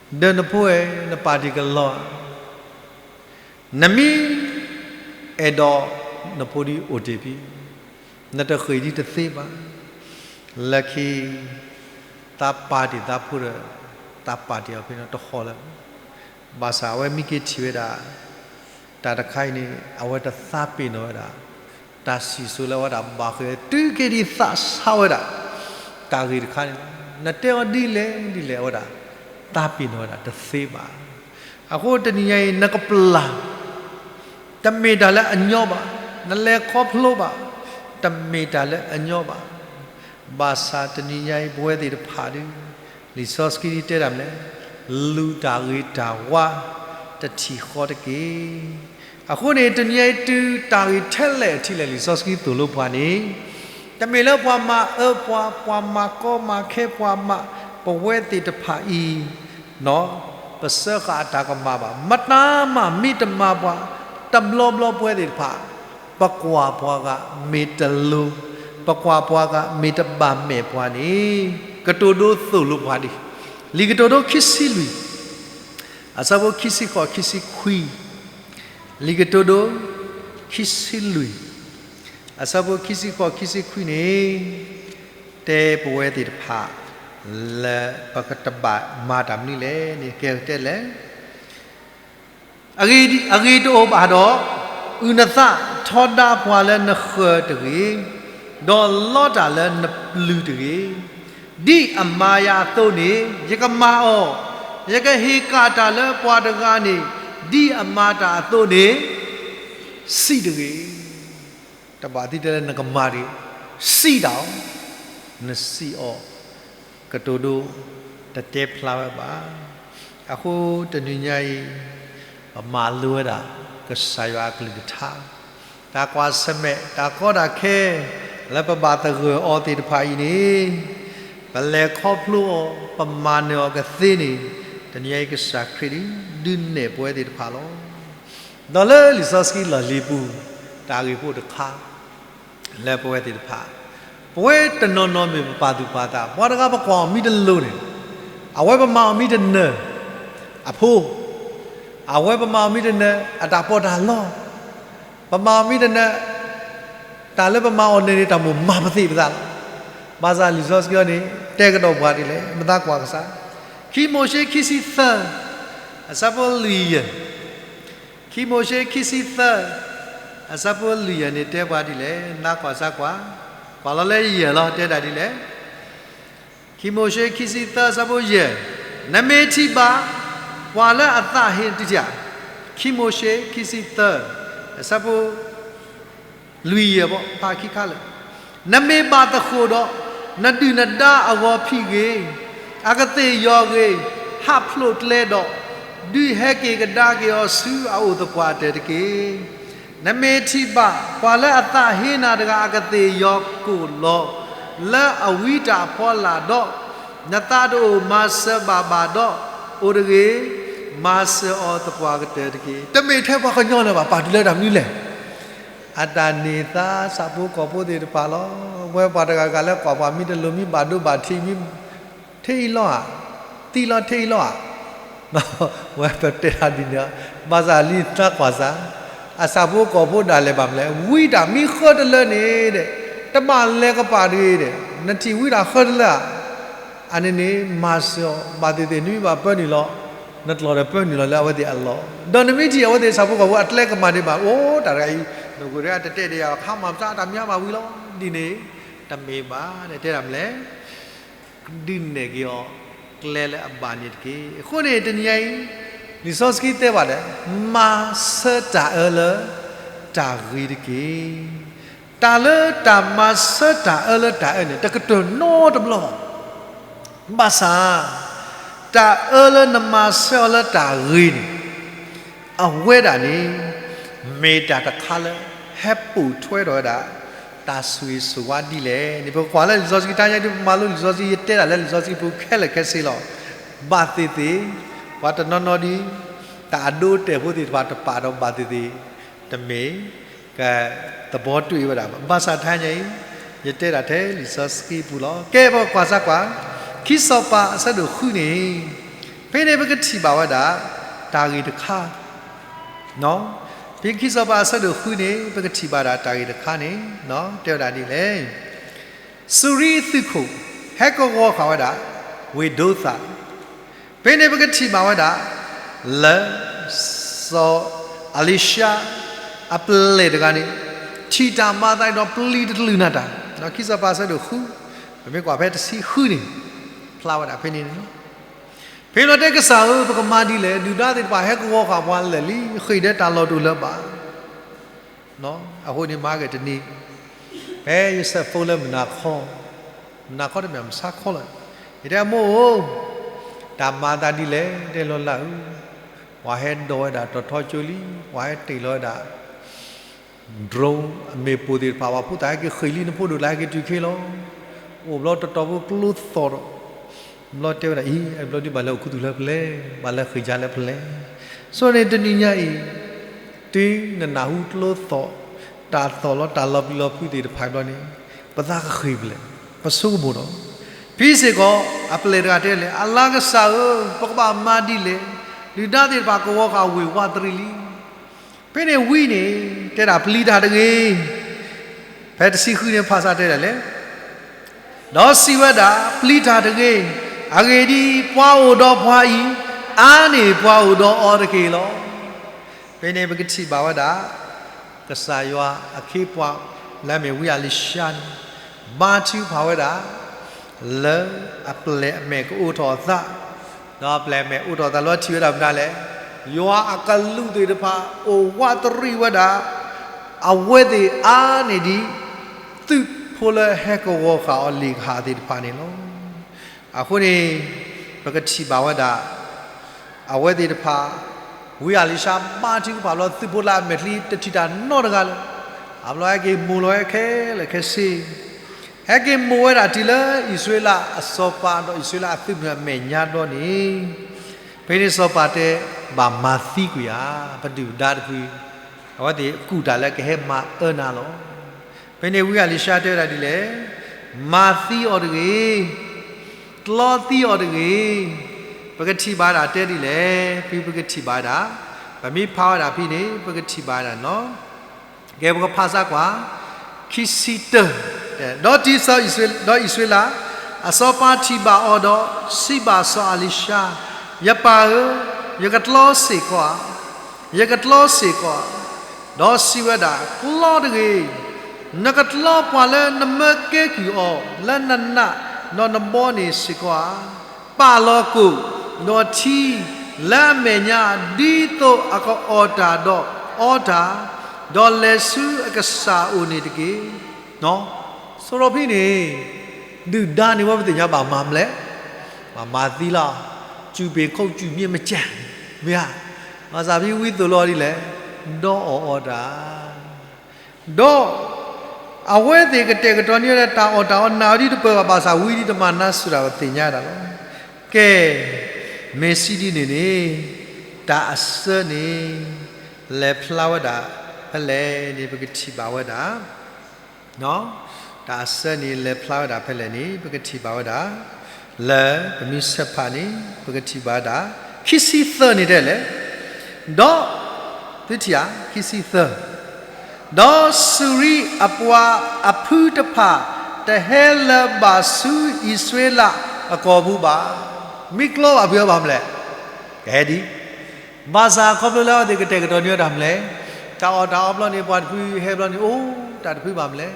ဒီးနဖိဧၢ, နပာ်တ့ၢ်ကလီၤဧါ. နမ့ၢ်အဲၣ်ဒိးနဖိဒ်အိၣ်တ့ၢ်ဖဲ နတဃ့ၢ်ဒ်တသ့ဘၣ်. လၢခံ သးပာ်တ့ၢ်သးဖိဒီး သးပာ်တ့ၢ်အီၤဖဲန့ၣ်တဟီၣ်လၢၤ. ဘၣ်ဆၣ်အဝဲမ့ၢ်က့ၤထံၣ်ဝဲဒၣ် တၢ်တခါအံၤန့ၣ် အဝဲတသးပ့ၤနီၣ်ဝဲဒၣ် တၢ်စံၣ်စိၤလၢအဝဲဒၣ်ဘၣ်ဃး တုၤက့ၤဒ်သးဆါဝဲဒၣ် တၢ်ဂ့ၢ်တခါန့ၣ်လီၤ. နတဲအီၤဒ်လဲၣ်ဒ်လဲၣ် အဝဲဒၣ် သးပ့ၤနီၣ်ဝဲဒၣ်တသ့ဘၣ်. အဃိတနံၤညါအံၤ နကပျၢ် တမ့ၢ်တၢ်လၢအညီဘၣ်, နလဲၤခီဖျိဘၣ်, တမ့ၢ်တၢ်လၢအညီဘၣ်. ဘၣ်ဆၣ်တနံၤညါအံၤ ပဝဲသ့ၣ်တဖၣ်ဒီး လံာ်စီဆှံတဲဒၣ်မနုၤလဲၣ်, လူၤတၢ်ဂ့ၤတၢ်ဝါ တထံၣ်ဃီတက့ၢ်. အဃိန့ၣ် တနံၤညါအံၤ တုၤတၢ်ဂ့ၢ်ထဲလဲၣ်ထံလဲၣ် လံာ်စီဆှံသိၣ်လိပှၤန့ၣ် တမ့ၢ်လၢပှၤမၤအၢပှၤ, ပှၤမၤကီမၤခဲပှၤမး, ပဝဲသ့ၣ်တဖၣ်အံၤ ပစၢဃာ်အတၢ်ကမၣ်ဘၣ်. မတၤမးမ့ၢ်တမၤပှၤ တဘျီဘျီပဝဲသ့ၣ်တဖၣ် ပကွၢ်ပှၤဂၤမ့ၢ်တလိၤ, ပကွၢ်ပှၤဂၤမ့ၢ်တဘၣ်မဲာ်ပှၤန့ၣ် ကတိၤဒိသိၣ်လိပှၤဒ် လံာ်ကတိၤဒိခံဆံလွံၢ် အဆၢဖိခံဆံဃိး ခံဆံခွံ, လံာ်ကတိၤဒိ ခံဆံလွံၢ် အဆၢဖိခံဆံဃိး ခံဆံခွံန့ၣ် တဲပဝဲသ့ၣ်တဖၣ် လၢပကတဘၣ်မၤတၢ်မနုၤလဲၣ်န့ၣ် ကဲတဲလဲၣ် အဂ့ၢ်တအိၣ်ဘၣ်ဒီး, အုၣ်နသးထီဒါပှၤလၢနဃၢၤတဂ့ၤ, ဒီးလီတၢ်လၢနပျုၤတဂ့ၤ. ဒ်အမၤယၤအသိးန့ၣ် ယကမၤအီၤ, ယကဟ့ၣ်ကၣ်တၢ်လၢပှၤတဂၤန့ၣ် ဒ်အမၤတၢ်အသိးန့ၣ် စံးတဂ့ၤ. တဘၣ်သံတဲလၢနကမၤတဂ့ၤ, စံးတၢ်အီၤ, နစံးအီၤ, ကတိၤဒိ တတဲဖျါဝဲဘၣ်. အဃိတနံၤညါအံၤ ပမၤလိဝဲဒၣ် ကစၢ်ယွၤအကလုၢ်ကထါ, တၢ်ကွၢ်ဆၢၣ်မဲာ် တၢ်ကီတၢ်ခဲ လၢပဘၣ်သဂၢၢ်အီၤသ့ၣ်တဖၣ်အံၤန့ၣ် ပလဲၤခီဖျိအီၤ ပမၤနၢၤအီၤကသ့န့ၣ် တနံၤညါအံၤကစၢ်ခရံာ်ဒုးနဲၣ်ပဝဲသ့ၣ်တဖၣ်လီၤ. ဒီးလၢလံာ်စီဆှံလီၢ်လံၤပူၤ တၢ်ဂ့ၢ်ဖိတခါ လၢပဝဲသ့ၣ်တဖၣ်, ပဝဲတနီၤနီၤမ့ၢ်ပပာ်သူၣ်ပာ်သး ပှၤတဂၤပကွၢ်အီၤမ့ၢ်တလိၤန့ၣ်, အဝဲပမၤအီၤမ့ၢ်တနၢၤအဖိ, အဝဲပမၤအီၤမ့ၢ်တနၢၤ အတၢ်ပီးတၢ်လီ, ပမၤအီၤမ့ၢ်တနၢၤ တၢ်လၢပမၤအီၤန့ၣ်န့ၣ် တၢ်မိၣ်မၤပသ့ၣ်ပသးလီၤ. ဘၣ်ဆၣ်လံာ်စီဆှံအံၤန့ၣ် တဲကဒီးပှၤဒ်လဲၣ်, မ့ၢ်သးကွၢ်ကစၢ်, ခံမိၤၡ့ခံဆံသၢ အဆၢဖိလွံၢ်ယဲၢ်, ခံမိၤၡ့ခံဆံသၢ အဆၢဖိလွံၢ်ယဲၢ်န့ၣ် တဲပှၤဒ်လဲၣ်, နကွၢ်စၢ်ကွၢ်, ကွၢ်လီၤလၢယဲၢ်လီၤ တဲဒၣ်ဒ်လဲၣ်. ခံမိၤၡ့ခံဆံသၢ အဆၢဖိယဲၢ်, နမ့ၢ်ထံၣ်ဘၣ် ပှၤလၢအသးဟ့ တထံၣ်ဧါ, ခံမိၤၡ့ခံဆံသၢ အဆၢဖိ လွံၢ်ယဲၢ်ဘီ ဖးခံခါလၢာ်, နမ့ၢ်ဘၣ်သဃိးဒီး နဒုၣ်နဒါအဂီၤဖံးဂ့ၤ, အကသ့ၣ်ယီၤဂ့ၤ, ဟးဖျိးကျဲဒီး, ဒုးဟဲက့ၤကဒါက့ၤအီၤဆူအအိၣ်သပှၢ်တၢၢ်တက့ၢ်. နမ့ၢ်ထံၣ်ဘၣ်ပှၤလၢအသးဟ့နၤတဂၤအကသ့ၣ်ယီၤကိၣ်လီၤ လၢအဝံတၢ်အဖီလာ်ဒီး, နသးတအိၣ်မၤစၢၤဘၣ်ဘၣ်ဒီး, အိၣ်တဂ့ၤ, မၤစၢၤအီၤသပှၢ်ကတၢၢ်တက့ၢ်. တမ့ၢ်ထဲပှၤကညီလၢၤဘၣ်, ပာ်တုၤလၢတၢ်မနုၤလဲၣ်. အတၢ်န့ၢ်သါဆၣ်ဖိကီၢ်ဖိသ့ၣ်တဖၣ်လီၤ. ဝဲပှၤတဂၤဂၤလၢကွၢ်ပှၤမ့ၢ်တလိၤမ့ၢ်ဘၣ်ဒိဘၣ်ထံးမ့ၢ် ထံအံၤလီၤဧါ, သံလီၤထံအံၤလီၤဧါ, ဝဲပတဲတၢ်ဒ်န့ၣ်, ဘၣ်ဆၣ်လံသးကွၢ်စၢ်, အဆၣ်ဖိကီၢ်ဖိဒၣ်လဲာ်ဘၣ်မနုၤလဲၣ်, ဝံတၢ်မ့ၢ်ဃၢတလၢန့ၣ်ဒီး, တဘၣ်လဲၤကပၤတဂ့ၤဒီး, နထံၣ်ဝံတၢ်ဃၢတလၢဧါ, အန့ၣ်န့ၣ် မၤစၢၤအီၤ, ဘၣ်သ့ၣ်သ့ၣ် နမ့ၢ်ဘၣ်ပၢနုာ်လီၤ, နကျီၢ်ဒီးပၢနုာ်လီၤလၢအဝဲသ့ၣ်အလီၢ်, ဒီးနမ့ၢ်ထံၣ်အဝဲသ့ၣ်ဆၣ်ဖိကီၢ်ဖိအကျဲကမၤဒံးဘၣ်, အိၣ်တၢ်တဂၤအံၤ, နဂိၢ်တဂၤတတဲဒံးယၤ, ခါမၤပစၢ်တၢ်မံၤဟါမၢ်ဝံၤလီၤ, ဒ်န့ၣ်, တမ့ၢ်ဘၣ်, တဲဒၣ်မနုၤလဲၣ် ဒုးနဲၣ်က့ၤအီၤ ကျဲလၢအဘၣ်န့ၣ်တက့ၢ်. အဃိန့ၣ် တနံၤညါအံၤ လံာ်စီဆှံတဲဘၣ်ဒီး မၤဆၢတၢ်အၢလၢ တၢ်ဂ့ၤတက့ၢ်. တၢ်လၢတၢ်မၤဆၢတၢ်အၢလၢတၢ်အၢန့ၣ် တကတၢၢ်နီတဘျီဘၣ်. ဘၣ်ဆၣ် တၢ်အၢလၢနမၤဆၢအီၤလၢတၢ်ဂ့ၤန့ၣ် အဝဲဒၣ်န့ၣ် မ့ၢ်တၢ်တခါလၢ ဟဲပိာ်ထွဲထီၣ်ဝဲဒၣ် တၢ်ဆိၣ်ဂ့ၤဆိၣ်ဝါဒ်လဲၣ်န့ၣ် ပကကွၢ်လၢလံာ်စီဆှံတခါညါဒ် ပမၤလိလံာ်စီဆှံ ယတဲဒၣ်လၢလံာ်စီဆှံပူၤခဲလၢာ်ခဲဆ့လီၤ. ဘၣ်သ့ၣ်သ့ၣ် ပှၤတနီၤနီၤဒ် တၢ်အဒိအတဲာ်ဖိသ့ၣ်တဖၣ်တပာ်ဒီးဘၣ်သ့ၣ်သ့ၣ် တမ့ၢ် ကသဘီတွံၢ်ဝဲဒၣ်ဘၣ်. ဘၣ်ဆၣ်တဟါညါအံၤ ယတဲဒၣ်ထဲလံာ်စီဆှံပူၤလီၤ. ကဲ ပကွၢ်စၢ်ကွၢ် ခံစီၤပၤအဆၢဒိၣ်ဃုန့ၣ် ဖဲန့ၣ်ပကထံၣ်ဘၣ်ဝဲဒၣ် တၢ်ဂ့ၢ်တခါ ဖဲခံစီၤပၤအဆၢဒိၣ်ဃုန့ၣ် ပကထံၣ်ဘၣ်ဒၣ်တၢ်ဂ့ၢ်တခါန့ၣ် တဲဝဲဒၣ်ဒ်လဲၣ်. စူၤရံသုးခိၣ် ဟဲကဝီၤဃာ်ဝဲဒၣ် ဝ့ၢ်ဒိသး ဖဲန့ၣ်ပကထံၣ်ဘၣ်ဝဲဒၣ် လၢ စီၤအလံၤၡါ အပလဲၢ်တဂၤန့ၣ် ထံၣ်တၢ်မၤသးဒီးပျံၤတကလုာ်နၤတၢ်, ခံစီၤပၤအဆၢဒိၣ်ဃု, ပမ့ၢ်ကွၢ်ဖဲတဆံဃုန့ၣ် ဖျါဝဲဒၣ်ဖဲန့ၣ်န့ၣ်လီၤ. ဖဲလီၤတဲကစၢ်ဧၢ ပကမၤဒ်လဲၣ်, ဒုၣ်ဒါသ့ၣ်တဖၣ်ဟဲကဝီၤဃာ်ပှၤလၢာ်လံ, ဃ့ၢ်ဒီးတၢ်လီၢ်တအိၣ်လၢၤဘၣ်. အဃိန့ၣ်မၤက့ၤတနံၤ, ဖဲယဆဲးဖိလၢမုၢ်နၤခီ, မုၢ်နၤခီတမ့ၢ်မုၢ်ဆါခီလီၤ, ယတဲမိၢ်ဧၢ, တၢ်မၤသးဒ်လဲၣ်, တဲလီၤလၢ်ဧၢ, ပှၤဟဲဒိးဝဲဒၣ်တီၤထီကၠိလံ, ပှၤဟဲတ့ၢ်လီၤဝဲဒၣ် drone အမ့ၢ်ပိၢ်သ့ၣ်တဖၣ် ပှၤဖိသၣ်ဟဲက့ၤဃ့ၢ်လံ နဖိဒိၣ်ကျါဟဲက့ၤတုၤခဲလီၤ. အိၣ်ဘျီတီၤတီၤဖိကျိသီၣ်ဒီး, ဘျီတဲဝဲဒၣ်အံၤ အဘျီဒုးဘၣ်လဲၤအိၣ်ခူသူၣ်လၢပလဲၣ်, ဘၣ်လဲၤဃ့ၢ်ကၢလၢပလဲၣ်. ဆိန့ၣ်တနံၤညါအံၤ, တုၤနနၢ်ဟူကျိသီၣ်, တၢ်သီၣ်လီၤတၢ်လီၤပျံၤလီၤဖုးသ့ၣ်တဖၣ်ဘျီန့ၣ်, ပသးကဃ့ၢ်ဖဲလဲၣ်, ပဆိကမိၣ်ဒီး, ဖဲစ့ၢ်ကီး အပလဲၢ်တဂၤတဲလဲၣ်, အလၤကစၢ်ဧၢ, ပကဘၣ်မၤဒ်လဲၣ်, ဒုၣ်ဒါသ့ၣ်တဖၣ်ကဝီၤဃာ်ဝ့ၢ်ဝးတရံးလံ. ဖဲန့ၣ်ဝံၤန့ၣ် တဲဒၣ်ပျံၤတၢ်တဂ့ၤ, ဖဲတဆံဃုန့ၣ်ဖးစၢ်တဲဒၣ်လဲၣ်, ဒီးစံးဝဲဒၣ် ပျံၤတၢ်တဂ့ၤ, အဂ့ၢ်ဒ်အံၤ, ပှၤအိၣ်ဒီးပှၤအံၤ အါန့ၢ်ပှၤအိၣ်ဒီးအီၤတက့ၢ်လီၤ. ဖဲန့ၣ်ပကထံၣ်ဘၣ်ဝဲဒၣ် ကစၢ်ယွၤအခ့အပှၤ လၢအမ့ၢ်ဝံအလံၤၡါန့ၣ် ဘါထုကဖၣ်ဝဲဒၣ် လၢအပျဲၢ်အမဲာ်ကအိးထီၣ်အသး, ဒီးအပျဲၢ်အမဲာ်အိးထီၣ်အသးလီၤထံၣ်ဝဲဒၣ်မနုၤလဲၣ်, ယွၤအကလူးသ့ၣ်တဖၣ်အိၣ်ဝးတရံးဝဲဒၣ် အဝဲသ့ၣ်အါန့ၢ်ဒံး သုးဖိလၢဟဲကဝီၤဃာ်အီၤလ့ၣ်ကဟၣ်သ့ၣ်တဖၣ်န့ၣ်လီၤ. အဃိန့ၣ် ပကထံၣ်ဘၣ်ဝဲဒၣ် အဝဲသ့ၣ်တဖၣ် ဝံအလံၤၡါဘါထုကဖၣ်ဘျီ သုးဖိလၢအမဲာ်ချံတထံၣ်တၢ်နီတဂၤလၢၤ, အဘျီဟဲက့ၤမိၢ်လီၤဝဲခဲလၢာ်ခဲဆ့, ဟဲက့ၤမိၢ်ဝဲဒၣ်တုၤလၢအံၣ်စရ့လးအစီၤပၤ ဒီးအံၣ်စရ့လးအသုးမုၢ်အမဲာ်ညါဘျီန့ၣ်, ဖဲန့ၣ်စီၤပၤတဲ ဘၣ်မၤသံကွံာ်ဧါ, ပဒုၣ်ပဒါတဖု အဝဲသ့ၣ်ကူၣ်တၢ်လၢကဟဲမၤအၢနၤလီၤ. ဖဲန့ၣ်ဝံအလံၤၡါတဲဝဲဒၣ်ဒ်လဲၣ်, မၤသံအီၤတဂ့ၤ, တြီသံအီၤတဂ့ၤ, ပကထံၣ်ဘၣ်ဒၣ်တဲဒ်လဲၣ်, ဖဲပကထံၣ်ဘၣ်ဒၣ်, ပမ့ၢ်ဖးဝဲဒၣ်ဖဲန့ၣ် ပကထံၣ်ဘၣ်ဒၣ်လီၤ. ကဲ ပကဖးစၢ်ကွၢ်, ခံဆံတၢ, ဒီးတံၤစီၤအံၣ်စရ့, ဒီးအံၣ်စရ့လး အစီၤပၤထံၣ်ဘၣ်အီၤဒီး စံးဘၣ်စီၤအလံၤၡါ, ယပၢ်ဧၢ, ယကတြီစ့ၢ်ကီးဧါ, ယကတြီစ့ၢ်ကီးဧါ, ဒီးစံးဝဲဒၣ်, တြီတဂ့ၤ, နကတြီပှၤလၢနမၢကဲကုၢ်အီၤ လၢနနးဒီးနဘီန့ၣ်စ့ၢ်ကီးဧါ. ပာ်လီၤကိၣ်, ဒီးထံ, လၢအမဲာ်ညါ ဒ်သိးအကအီၣ်တၢ်ဒီးအီတၢ်, ဒီးလဲၤဆူအကစၢ်အအိၣ်န့ၣ်တက့ၢ်. ဆိရီဖဲန့ၣ် ဒုၣ်ဒါန့ၣ် ဝဲပသ့ၣ်ညါဘၣ်မၤမလဲၣ်, ဘၣ်မၤသံလီၤ, ကျူပ့ၤခိၣ်ကျူမ့ၢ်မကၢ်, မ့ၢ်ဧါ, ဘၣ်ဆၣ်ဖဲဝံသိၣ်လိဒ်လဲၣ်, ဒီးအီၣ်အီတၢ်, ဒီး အဝဲသ့ၣ်ကတဲာ်ကတီၤန့ၢ်ဝဲဒၣ်တၢ်အီၣ်တၢ်အီ နာ်အီၤဒ်တပၢၢ်ဘၣ် ဘၣ်ဆၣ်ဝံဒ်တမၤနါစူၣ်တၢ် ပသ့ၣ်ညါဒၣ်လီၤ. ကဲ, မ့ၢ်စံးဒ်န့ၣ်န့ၣ်, တၢ်အစၢန့ၣ် လဲၤဖျါဝဲဒၣ်ဖဲလဲၣ်န့ၣ် ပကထံၣ်ဘၣ်ဝဲဒၣ် တၢ်အစၢန့ၣ် လဲၤဖျါဝဲဒၣ်ဖဲလဲၣ်န့ၣ် ပကထံၣ်ဘၣ်ဝဲဒၣ်, လၢပမ့ၢ်ဆဲးဖးန့ၣ် ပကထံၣ်ဘၣ်ဝဲဒၣ်, ခံဆံသၢန့ၣ်တဲလဲၣ်, ဒီး, သုထံၣ်ဧါ, ခံဆံသၢ, ဒီးစူၤရံအပှၤအဖုတဖၣ် တဟဲလၢၤဘၣ်ဆူအံၣ်စရ့လးအကီၢ်ပူၤဘၣ်. မ့ၢ်ကျီဘၣ်ဖုးအီၤဘၣ်မလဲၣ်, ကဟဲဒံး ဘၣ်ဆၣ်ခီဖျိလၢအဝဲသ့ၣ်ကတဲာ်ကတီၤန့ၢ်ဝဲဒၣ်မလဲၣ်, တၢ်အီၣ်တၢ်အီဘျီန့ၣ် ပှၤတဖုဟဲဘျီန့ၣ် အိၣ်တၢ်တဖုဘၣ်မလဲၣ်,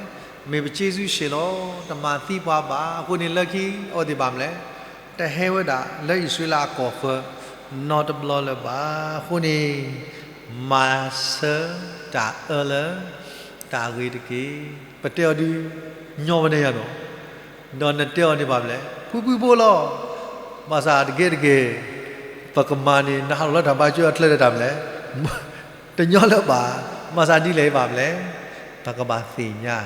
မ့ၢ်ပက့စူဆ့ၣ်လီၤ, တမၤသံပှၤဘၣ်. အဃိန့ၣ်လၢခံအဝဲသ့ၣ်ဘၣ်မလဲၣ်, တဟဲဝဲဒၣ်လၢအံၣ်စရ့လးအကီၢ်ဃၢၤ နီတဘျီလၢၤဘၣ်. အဃိန့ၣ် မၤဆၢတၢ်အၢလၢတၢ်ဂ့ၤတက့ၢ်. ပတဲအီၤဒုး ညီဝဲန့ၣ်ယၤနီၤ, ဒီးနတဲအီၤန့ၣ်ဘၣ်မလဲၣ်, ဖုဖုဖိလီၤ. ဘၣ်ဆၣ်တကဲတကဲ, ပကမၤန့ၣ် နဟးထီၣ်လၢတၢ်ဘါကၠိအချၢဒီးတၢ်မလဲၣ်, တညီလၢၤဘၣ်. ဘၣ်ဆၣ်ဒ်လဲၣ်ဘၣ်မလဲၣ်, ပကဘၣ်သ့ၣ်ညါ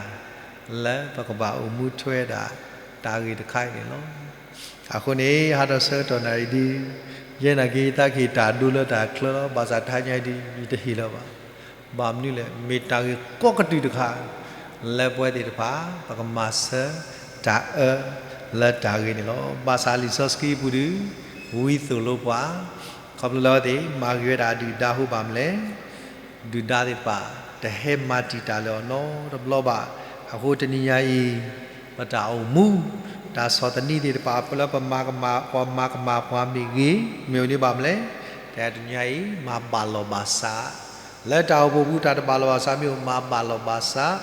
လၢပကဘၣ်အိၣ်မူထွဲဒၣ် တၢ်ဂ့ၤတခါအံၤန့ၣ်လီၤ. အဃိန့ၣ် ဟါဒီးဆၢကတီၢ်နၣ်ရံၣ်ဒ် ယဲနာ်က့ၤသးက့ၤတၢ်ဒိလၢတၢ်ချၢလီၤ. ဘၣ်ဆၣ်တဟါညါအံၤဒ် ယတဟ့ၣ်လၢၤဘၣ်. ဘၣ်မနုၤလဲၣ်, မ့ၢ်တၢ်ဂ့ၢ်ကိးကတုာ်တခါ လၢပဝဲသ့ၣ်တဖၣ် ပကမၤဆၢတၢ်အၢလၢတၢ်ဂ့ၤန့ၣ်လီၤ. ဘၣ်ဆၣ်လံာ်စီဆှံပူၤဒုး ဝံသိၣ်လိပှၤ ခီဖျိလၢအဝဲသ့ၣ် မၤဂ့ၤဝဲဒၣ်ဒုၣ်ဒါအဃိဘၣ်မလဲၣ်, ဒုၣ်ဒါသ့ၣ်တဖၣ် တဟဲမၤတံာ်တာ်လၢၤအီၤနီတဘျီဘၣ်. အဃိတနံၤညါအံၤ ပတၢ်အိၣ်မူ တၢ်ဆီၣ်သနံးသ့ၣ်တဖၣ် လၢပမၤကမၣ် ပှၤမၤကမၣ်ပှၤမ့ၢ်ဂ့ၤ မ့ၢ်အိၣ်န့ၣ်ဘၣ်မလဲၣ်, တနံၤညါအံၤ မၤဘၣ်လီၤဘၣ်စး လၢတၢ်အိၣ်ဖှိၣ်ပူၤ တၢ်တဘၣ်လီၤဘၣ်စးမ့ၢ်အိၣ် မၤဘၣ်လီၤဘၣ်စး,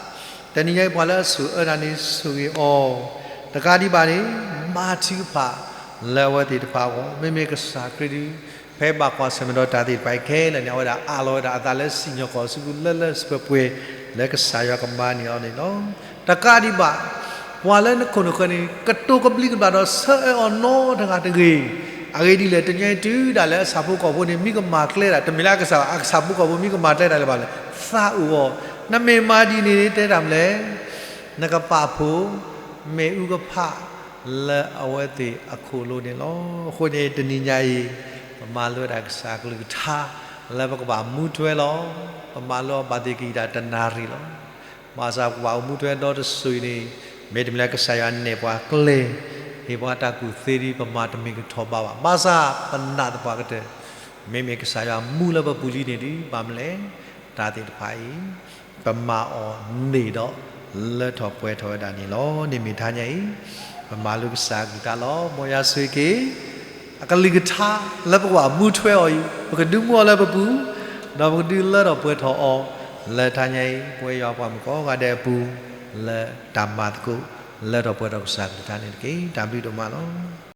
တနံၤညါအံၤ ပှၤလၢအဆိၣ်အၢနၤန့ၣ် ဆိၣ်ဂ့ၤအီၤ, တကးဒံးဘၣ်န့ၣ် မၤထုကဖၣ်လၢအဝဲသ့ၣ်တဖၣ်အဂီၢ်, မ့မ့ၢ်ကစၢ်ခရံာ်ဒုး ဖဲဘၣ်ကွၢ်ဆၢၣ်မဲာ်ဒီးတၢ်သ့ၣ်တဖၣ်အံၤခဲလၢာ်န့ၣ် အဝဲဒၣ်အးလီၤဝဲဒၣ်အသးလၢစံၣ်ညီၣ်ကွီၢ်စ့ၢ်ကီး လၢလၢပှဲၤပှဲၤ လၢကစၢ်ယွၤကမၤန့ၢ်အီၤန့ၣ်လီၤ. တကးဒံးဘၣ် ပှၤလၢနခိၣ်နဃၢၤန့ၣ် ကတိၤကဘျံးကဘျၣ်ဒီးဆၢအၢအီၤနီတဂၤတဂ့ၤ. အဂ့ၢ်ဒ်လဲၣ်, တနံၤညါအံၤတုၤဒၣ်လဲာ်အဆၣ်ဖိကီၢ်ဖိန့ၣ် မ့ၢ်ကမၤကျဲဒၣ် တမ့ၢ်လၢအကစၢ်ဘၣ်, အဆၣ်ဖိကီၢ်ဖိမ့ၢ်ကမၤကျဲဒၣ်လၢၤဘၣ်လဲၣ်, သးအိၣ်အီၤ, နမ့ၢ်မၤဒ်န့ၣ်န့ၣ် တဲတၢ်မလဲၣ်, နကပာ်ဖှိၣ် မ့ၣ်အူကဖး လၢအဝဲသ့ၣ်အခိၣ်လိၤန့ၣ်လီၤ. အဃိန့ၣ် တနံၤညါအံၤ ပမၤလိဝဲဒၣ်ကစၢ်ကလုၢ်ကထါ လၢပကဘၣ်မူထွဲလီၤ. ပမၤလိအီၤဘၣ်သ့ၣ်ကယံာ်တၢ်တနၣ်ရံၣ်လီၤ. ဘၣ်ဆၣ်ပကဘၣ်အိၣ်မူထွဲဒီတစိၤအံၤန့ၣ် မ့တမ့ၢ်လၢကစၢ်ယွၤနဲၣ်ပှၤကျဲ, ဟ့ၣ်ပှၤတၢ်ကူၣ်သ့ဒီး ပမၤတမ့ၢ်ကထီၣ်ဘးဘၣ်. ဘၣ်ဆၣ်ပနာ်သပှၢ်ကတၢၢ် မ့မ့ၢ်ကစၢ်ယွၤမူလၢပပူၤလံန့ၣ်ဒုး ဘၣ်မလဲၣ်, တၢ်သ့ၣ်တဖၣ်အံၤ ပမၤအီၤန့ၢ်ဒီး လၢထီၣ်ပှဲၤထီၣ်ဝဲဒၣ်န့ၣ်လီၤ. န့ၣ်မ့ၢ်တဟါညါအံၤ ပမၤလိကစၢ်အကလုၢ်ကထါလီၤ. မ်ယွၤဆိၣ်ဂ့ၤက့ၤ အကလုၢ်ကထါလၢပကဘၣ်မူထွဲအီၤအံၤ ပကဒုးမူအီၤလၢပပူၤ, ဒီးပကဒုးလၢထီၣ်ပှဲၤထီၣ်အီၤ လၢတဟါညါအံၤ ပဝဲယွၤပှၤမုၣ်ကိးဂၤဒဲးအပူၤ လၢတၢ်မၤသကိး လၢထီၣ်ပှဲၤထီၣ်ကစၢ်အကလုၢ်ကထါန့ၣ်တက့ၢ်. တၢ်ဘျုးဒိၣ်မးလီၤ.